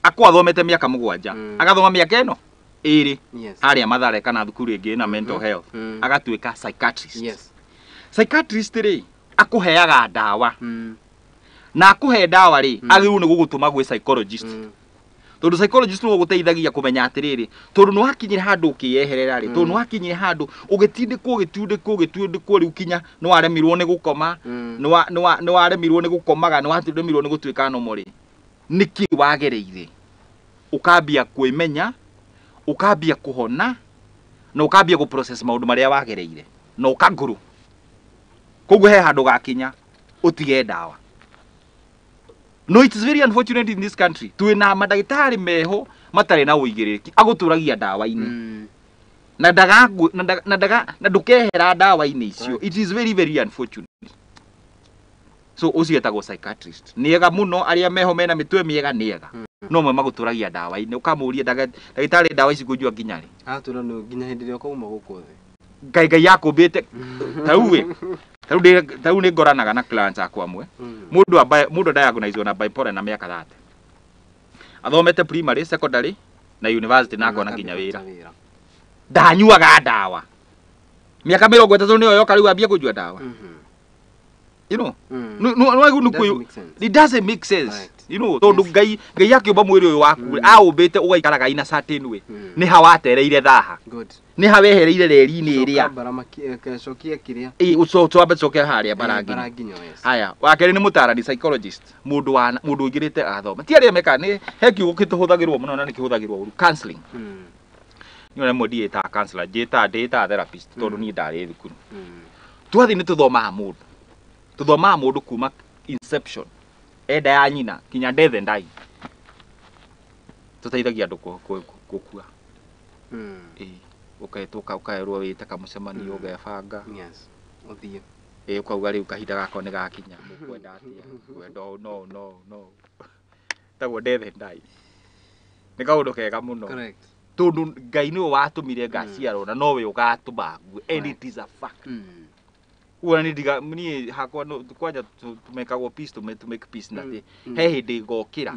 Akorwo athomete mĩaka 7, agathoma mĩaka ĩno ĩrĩ harĩa Mathare kana thukuru ĩngĩ na mental health, agatuĩka psychiatrist. Psychiatrist rĩ akũheaga ndawa, na akũhe ndawa rĩ agĩrĩirwo nĩ gũgũtũma gwĩ psychologist, tondũ psychologist nĩwe ũgũteithagia kũmenya atĩrĩrĩ, tondũ nĩwakinyire handũ ũkĩyeherera rĩ, tondũ nĩwakinyire handũ ũgĩtindĩkwo ũgĩtindĩkwo ũgĩtindĩkwo rĩu kinya nĩwaremirwo nĩ gũkoma, nĩwaremirwo nĩ gũkomaga, nĩwaremirwo nĩ gũtuĩka normal rĩ, nĩkĩ wagereire? Ũkambia kwĩmenya, ũkambia kũhona, na ũkambia gũ process maũndũ marĩa wagereire, na ũkangũrũ. Koguo he handũ gakinya ũtige ndawa. No, it is very unfortunate in this country twĩna mandagĩtarĩ meho matarĩ na ũigĩrĩrĩki, agũtũragia ndawa-inĩ na ndaga na ndũkehera ndawa-inĩ icio. It is very very unfortunate. So ũcio etagwo psychiatrist. Nĩ ega mũno, arĩa meho mena mĩtwe mĩega nĩ ega, no mwe magũtũragia ndawa-inĩ. Ũkamũria ndagĩtarĩ ndawa ici ngũnyua nginya rĩ? Atwĩra nĩ nginya hĩndĩ ĩrĩa ũkauma gũkũ thĩ. Ngai Ngai yakũmbĩte ta rĩu ta rĩu nĩ ngoranaga na clients akwa amwe. Mũndũ diagnosed na bipolar na mĩaka 30, athomete primary, secondary na university, na akona nginya wĩra. Ndanyuaga ndawa mĩaka 30 nĩyo yoka rĩu ambia kũnyua ndawa. You know, no, it doesn't make sense. You know, tondu Ngai Ngai akiumba mwĩrĩ ũyũ waku aũmbĩte ũgaikaraga in a certain way. Nĩ ha watereire thaha. Nĩ ha wehereire reri-inĩ ĩrĩa. Cokia kĩrĩa. Twambe coke harĩa bara nginyo. Haya, wa kerĩ nĩ mũtarani psychologist, mũndũ wa mũndũ ũingĩrĩte agathoma. Ti arĩa mekaga, nĩ he kiugo kĩtũhũthagĩrwo mũno na nĩ kĩhũthagĩrwo ũru, counseling. Niĩ ona rĩmwe ndiĩtaga counselor, ndĩĩtaga therapist tondũ niĩ ndarĩ thukuru. Twathiĩ nĩ tũthomaga mũndũ. Tũthomaga mũndũ kuma inception, enda ya nyina kinya death and die. Tũteithagia andũ gũkua. Ũketwo ũkaerwo wĩte kamũcemanio, ũgebanga. Ũthiĩ. Ũkauga rĩu kahinda gakwa nĩ gakinya, mũkwenda atĩa? Ngwenda ũũ, no no no. Ĩtagwo death and die. Nĩ kaũndũ kega mũno. Tondũ Ngai nĩwe watũmire ngaciarwo na nowe ũgatũma ngue, and it is a fact. Ũguo nĩ ndiga niĩ hakwa kwanja tumekagwo peace, to make peace na atĩ he hĩndĩ ngokĩra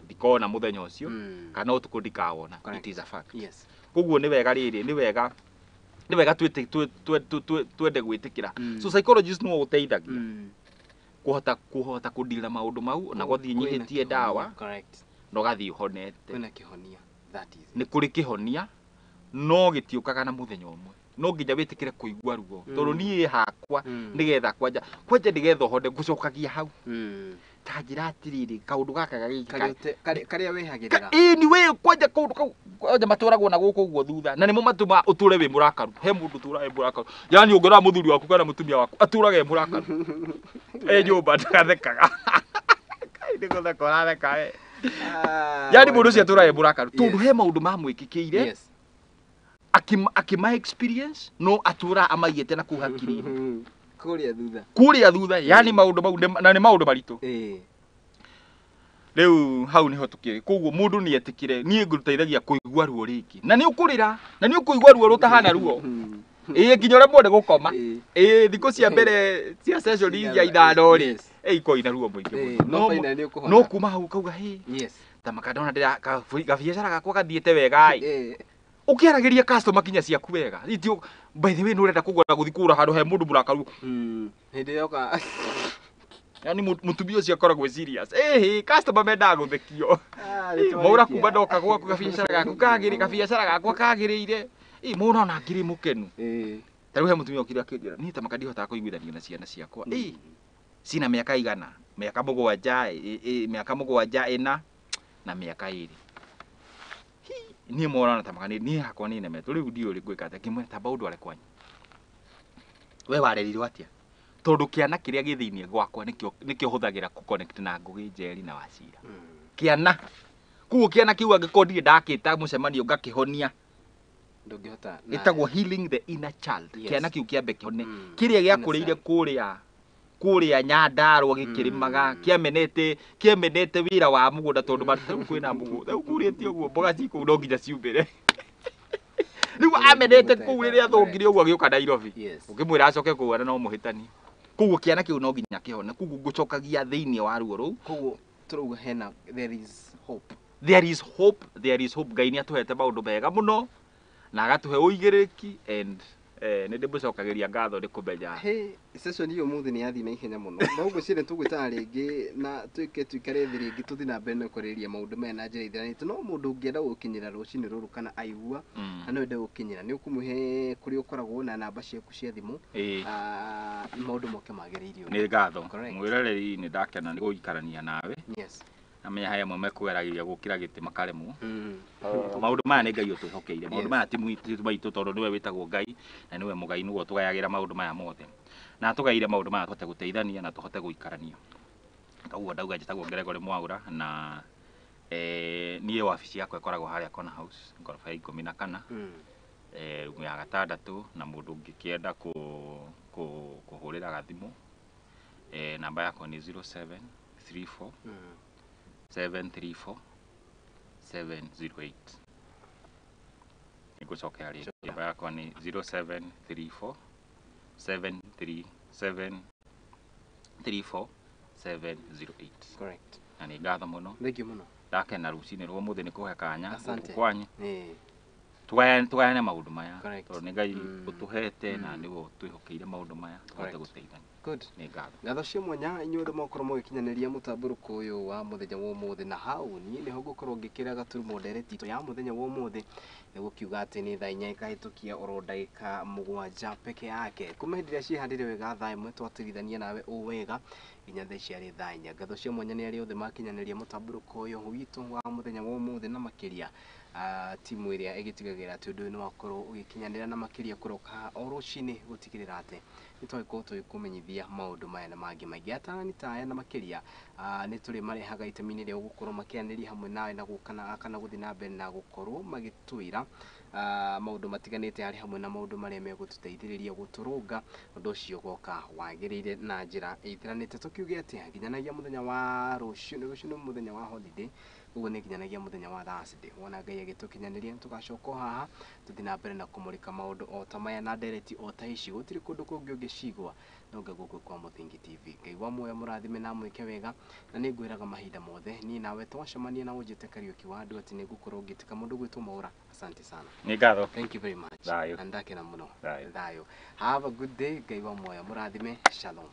ndikona mũthenya ũcio kana ũtukũ ndikawona. It is a fact. Koguo nĩ wega rĩrĩ, nĩ wega twende gwĩtĩkĩra. So psychologist nĩwe ũteithagia kũhota kũdeal na maũndũ mau, na gũthiĩ nyihĩtie ndawa. Na ũgathiĩ ũhonete. Kwĩna kĩhonia. That is Nĩ kũrĩ kĩhonia, no gĩtiũkaga na mũthenya ũmwe. No nginya wĩtĩkĩre kũigua ruo. Tondũ niĩ hakwa nĩgetha kwanja kwanja nĩgetha ũhone ngũcokagia hau. Ta njĩra atĩrĩrĩ, kaũndũ gaka gagĩkĩka. Karĩa wehagĩrĩra. Ĩĩ nĩ we kwanja kaũndũ kau kwanja matwaragwo na gũkũ ũguo thutha na nĩmo matũmaga ũtũre wĩ mũrakaru. He mũndũ ũtũraga wĩ mũrakaru. Yani ũngĩrora mũthuri waku kana mũtumia waku atũraga e mũrakaru. E nyũmba ndagathekaga. Kai nĩ gũtheka ũratheka we. Yani mũndũ ũcio atũraga e mũrakaru tondũ he maũndũ mamwĩkĩkĩire akĩma experience no atũra amaigĩte na kũu hakiri-inĩ. Kũrĩa thutha. Kũrĩa thutha, yani maũndũ mau na nĩ maũndũ maritũ. Rĩu hau nĩho tũkĩrĩ. Koguo mũndũ nĩ etĩkĩre, niĩ ngũteithagia kũigua ruo rĩngĩ. Na nĩ ũkũrĩra, na nĩ ũkũigua ruo rũtahana ruo. Ĩĩ nginya ũremwo nĩ gũkoma. Ĩĩ thikũ cia mbere cia session iria ithano rĩ, ikoragwo ina ruo mũingĩ mũno. No kuma hau ũkauga hĩ, ta makandona ndĩra gabiacara gakwa gathiĩte wega ĩ. Ũkĩaragĩria customer kinya ciaku wega. Itio by the way nĩ ũrenda kũgũra gũthiĩ kũgũra handũ he mũndũ mũrakaru. Hĩndĩ yoka. Yani mũtumia ũcio akoragwo serious. Ĩhĩ, customer mendaga gũthekio. Maura kuma ndoka gwaku gabiacara gaku kagĩrĩ, gabiacara gakwa kagĩrĩire. Ĩ mũno ona ngiri mũkenu. Ta rĩu he mũtumia okire akĩnjĩra, niĩ ta maka ndihotaga kũiguithania na ciana ciakwa. Ĩ, cina mĩaka igana, mĩaka mũgwanja, mĩaka mũgwanja ĩna na mĩaka ĩrĩ. Niĩ morana ta maka niĩ hakwa nĩ nemetwo rĩu ndiũĩ ngwĩka atĩa. Ngĩmwĩra tamba ũndware kwanyu. We warerirwo atĩa? Tondũ kĩana kĩrĩa gĩ thĩinĩ gwakwa nĩkĩo hũthagĩra kũ connect na Ngũgĩ Njeri na Wachira. Kĩana. Koguo kĩana kĩu angĩkorwo ndirĩ ndakĩta mũcemanio ngakĩhonia. Ndũngĩhota. Ĩtagwo healing the inner child. Kĩana kĩu kĩambe kĩhone. Kĩrĩa gĩakũrĩire kũrĩa Nyandarũa gĩkĩrĩmaga, kĩamenete wĩra wa mũgũnda tondũ rĩu kwĩna mũgũnda. Rĩu kurĩte ũguo mboga ci kũu no nginya ciumĩre. Rĩu amenete kũu rĩrĩa athũngire ũguo agĩũka Nairobi. Ũngĩmwĩra acoke kũu no mũhĩtanie. Koguo kĩana kĩu no nginya kĩhone. Koguo ngũcokagia thĩinĩ wa ruo rũu. Koguo tũrauga hena there is hope. There is hope, there is hope. Ngai nĩ atũhete maũndũ mega mũno na agatũhe ũigĩrĩrĩki and nĩ ndĩmũcokagĩria ngatho nĩ kũmenya. Hey, session ĩyo ũmũthĩ nĩ yathiĩ na ihenya mũno. No ngwĩciria tũgwĩtana rĩngĩ na twĩke tũikare thĩ rĩngĩ tũthiĩ na mbere na kwarĩrĩria maũndũ maya na njĩra ithiranĩte. No mũndũ ũngĩenda gũkinyĩra rũcinĩ rũrũ kana aigua na no ende gũkinyĩra, nĩ ũkũmũhe kũrĩa ũkoragwo na namba ciaku cia thimũ, maũndũ moke magĩrĩire ũguo. Nĩ ngatho. Mwĩroreri nĩ ndakena nĩ gũikarania nawe. Yes. Amenya haya amwe mekũgeragĩria gũkĩra gĩtĩ makaremwo. Maũndũ maya nĩ Ngai ũtwĩhokeire. Maũndũ maya ti maitũ tondũ nĩwe wĩtagwo Ngai na nĩwe mũgai nĩwe ũtũgayagĩra maũndũ maya mothe. Na atũgaire maũndũ maya tũhote gũteithania na tũhote gũikarania. Koguo ndauga njĩtagwo Gregory Mwaura na niĩ wabici yakwa ĩkoragwo harĩa Corner House ngoroba ya 14 rumu ya gatandatũ, na mũndũ ũngĩkĩenda kũhũrĩra gathimũ, namba yakwa nĩ 0734 734 708. Nĩngũcokera rĩngĩ. Namba yakwa nĩ 0734 737 34 708. Correct. Na nĩ ngatho mũno. Thank you mũno. Ndakena rũcinĩ rwa ũmũthĩ nĩ kũhe kanya gũkũ kwanyu. Tũgayane maũndũ maya tondũ nĩ Ngai ũtũhete na nĩwe ũtwĩhokeire maũndũ maya tũhote gũteithania. Good. Nĩ ngatho. Ngatho cia mwanya inyuothe mwakorwo mũgĩkinyanĩria mũtambũrũko ũyũ wa mũthenya wa ũmũthĩ, na hau niĩ nĩho ngũkorwo ngĩkĩra gaturumo ndereti itũ ya mũthenya wa ũmũthĩ, nĩgũkiuga atĩ nĩ thaa 4 ikahĩtũkia oro ndagĩka 7 peke yake. Kuma hĩndĩ ĩrĩa ciĩhandĩre wega thaa 1 twatigithania nawe o wega nginya thaa ciarĩ thaa 4. Ngatho cia mwanya nĩ arĩa othe makinyanĩria mũtambũrũko ũyũ witũ wa mũthenya wa ũmũthĩ, na makĩria timu ĩrĩa ĩgĩtigagĩrĩra atĩ ũndũ ũyũ nĩ wakorwo ũgĩkinyanĩra, na makĩria kũroka o rũcinĩ gũtigĩrĩra atĩ nĩ twagĩkorwo tũgĩkũmenyithia maũndũ maya na mangĩ maingĩ. Atarani ta aya na makĩria nĩ tũrĩ marehaga itemi-inĩ rĩa gũkorwo makĩaranĩria hamwe nawe na gũka kana gũthiĩ na mbere na gũkorwo magĩtwĩra maũndũ matiganĩte harĩ hamwe na maũndũ marĩa megũtũteithĩrĩria gũtũrũnga ũndũ ũcio ũgoka wagĩrĩire na njĩra ĩthiranĩte. Tũkiuge atĩa nginyanagia mũthenya wa rũciũ, rũciũ nĩ mũthenya wa holiday, ũguo nĩ nginyanagia mũthenya wa Thursday. Wona Ngai agĩtũkinyanĩria nĩtũgacoka o haha tũthiĩ na mbere na kũmũrĩka maũndũ o ta maya na ndereti o ta ici. Gũtirĩ kũndũ kũngĩ ũngĩcigua no nga gũkũ kwa Mũthingi TV. Ngai wa muoyo mũrathime na mwĩke wega, na nĩ ngwĩraga mahinda mothe niĩ nawe twacemania na ũnjĩte Kariũki wa andũ atĩ nĩ ngũkorwo ngĩtĩka mũndũ gwĩtwo Mwaura. Asante sana. Nĩ ngatho. Thank you very much. Thayũ. Na ndakena mũno. Thayũ. Thayũ. Have a good day. Ngai wa muoyo mũrathime. Shalom.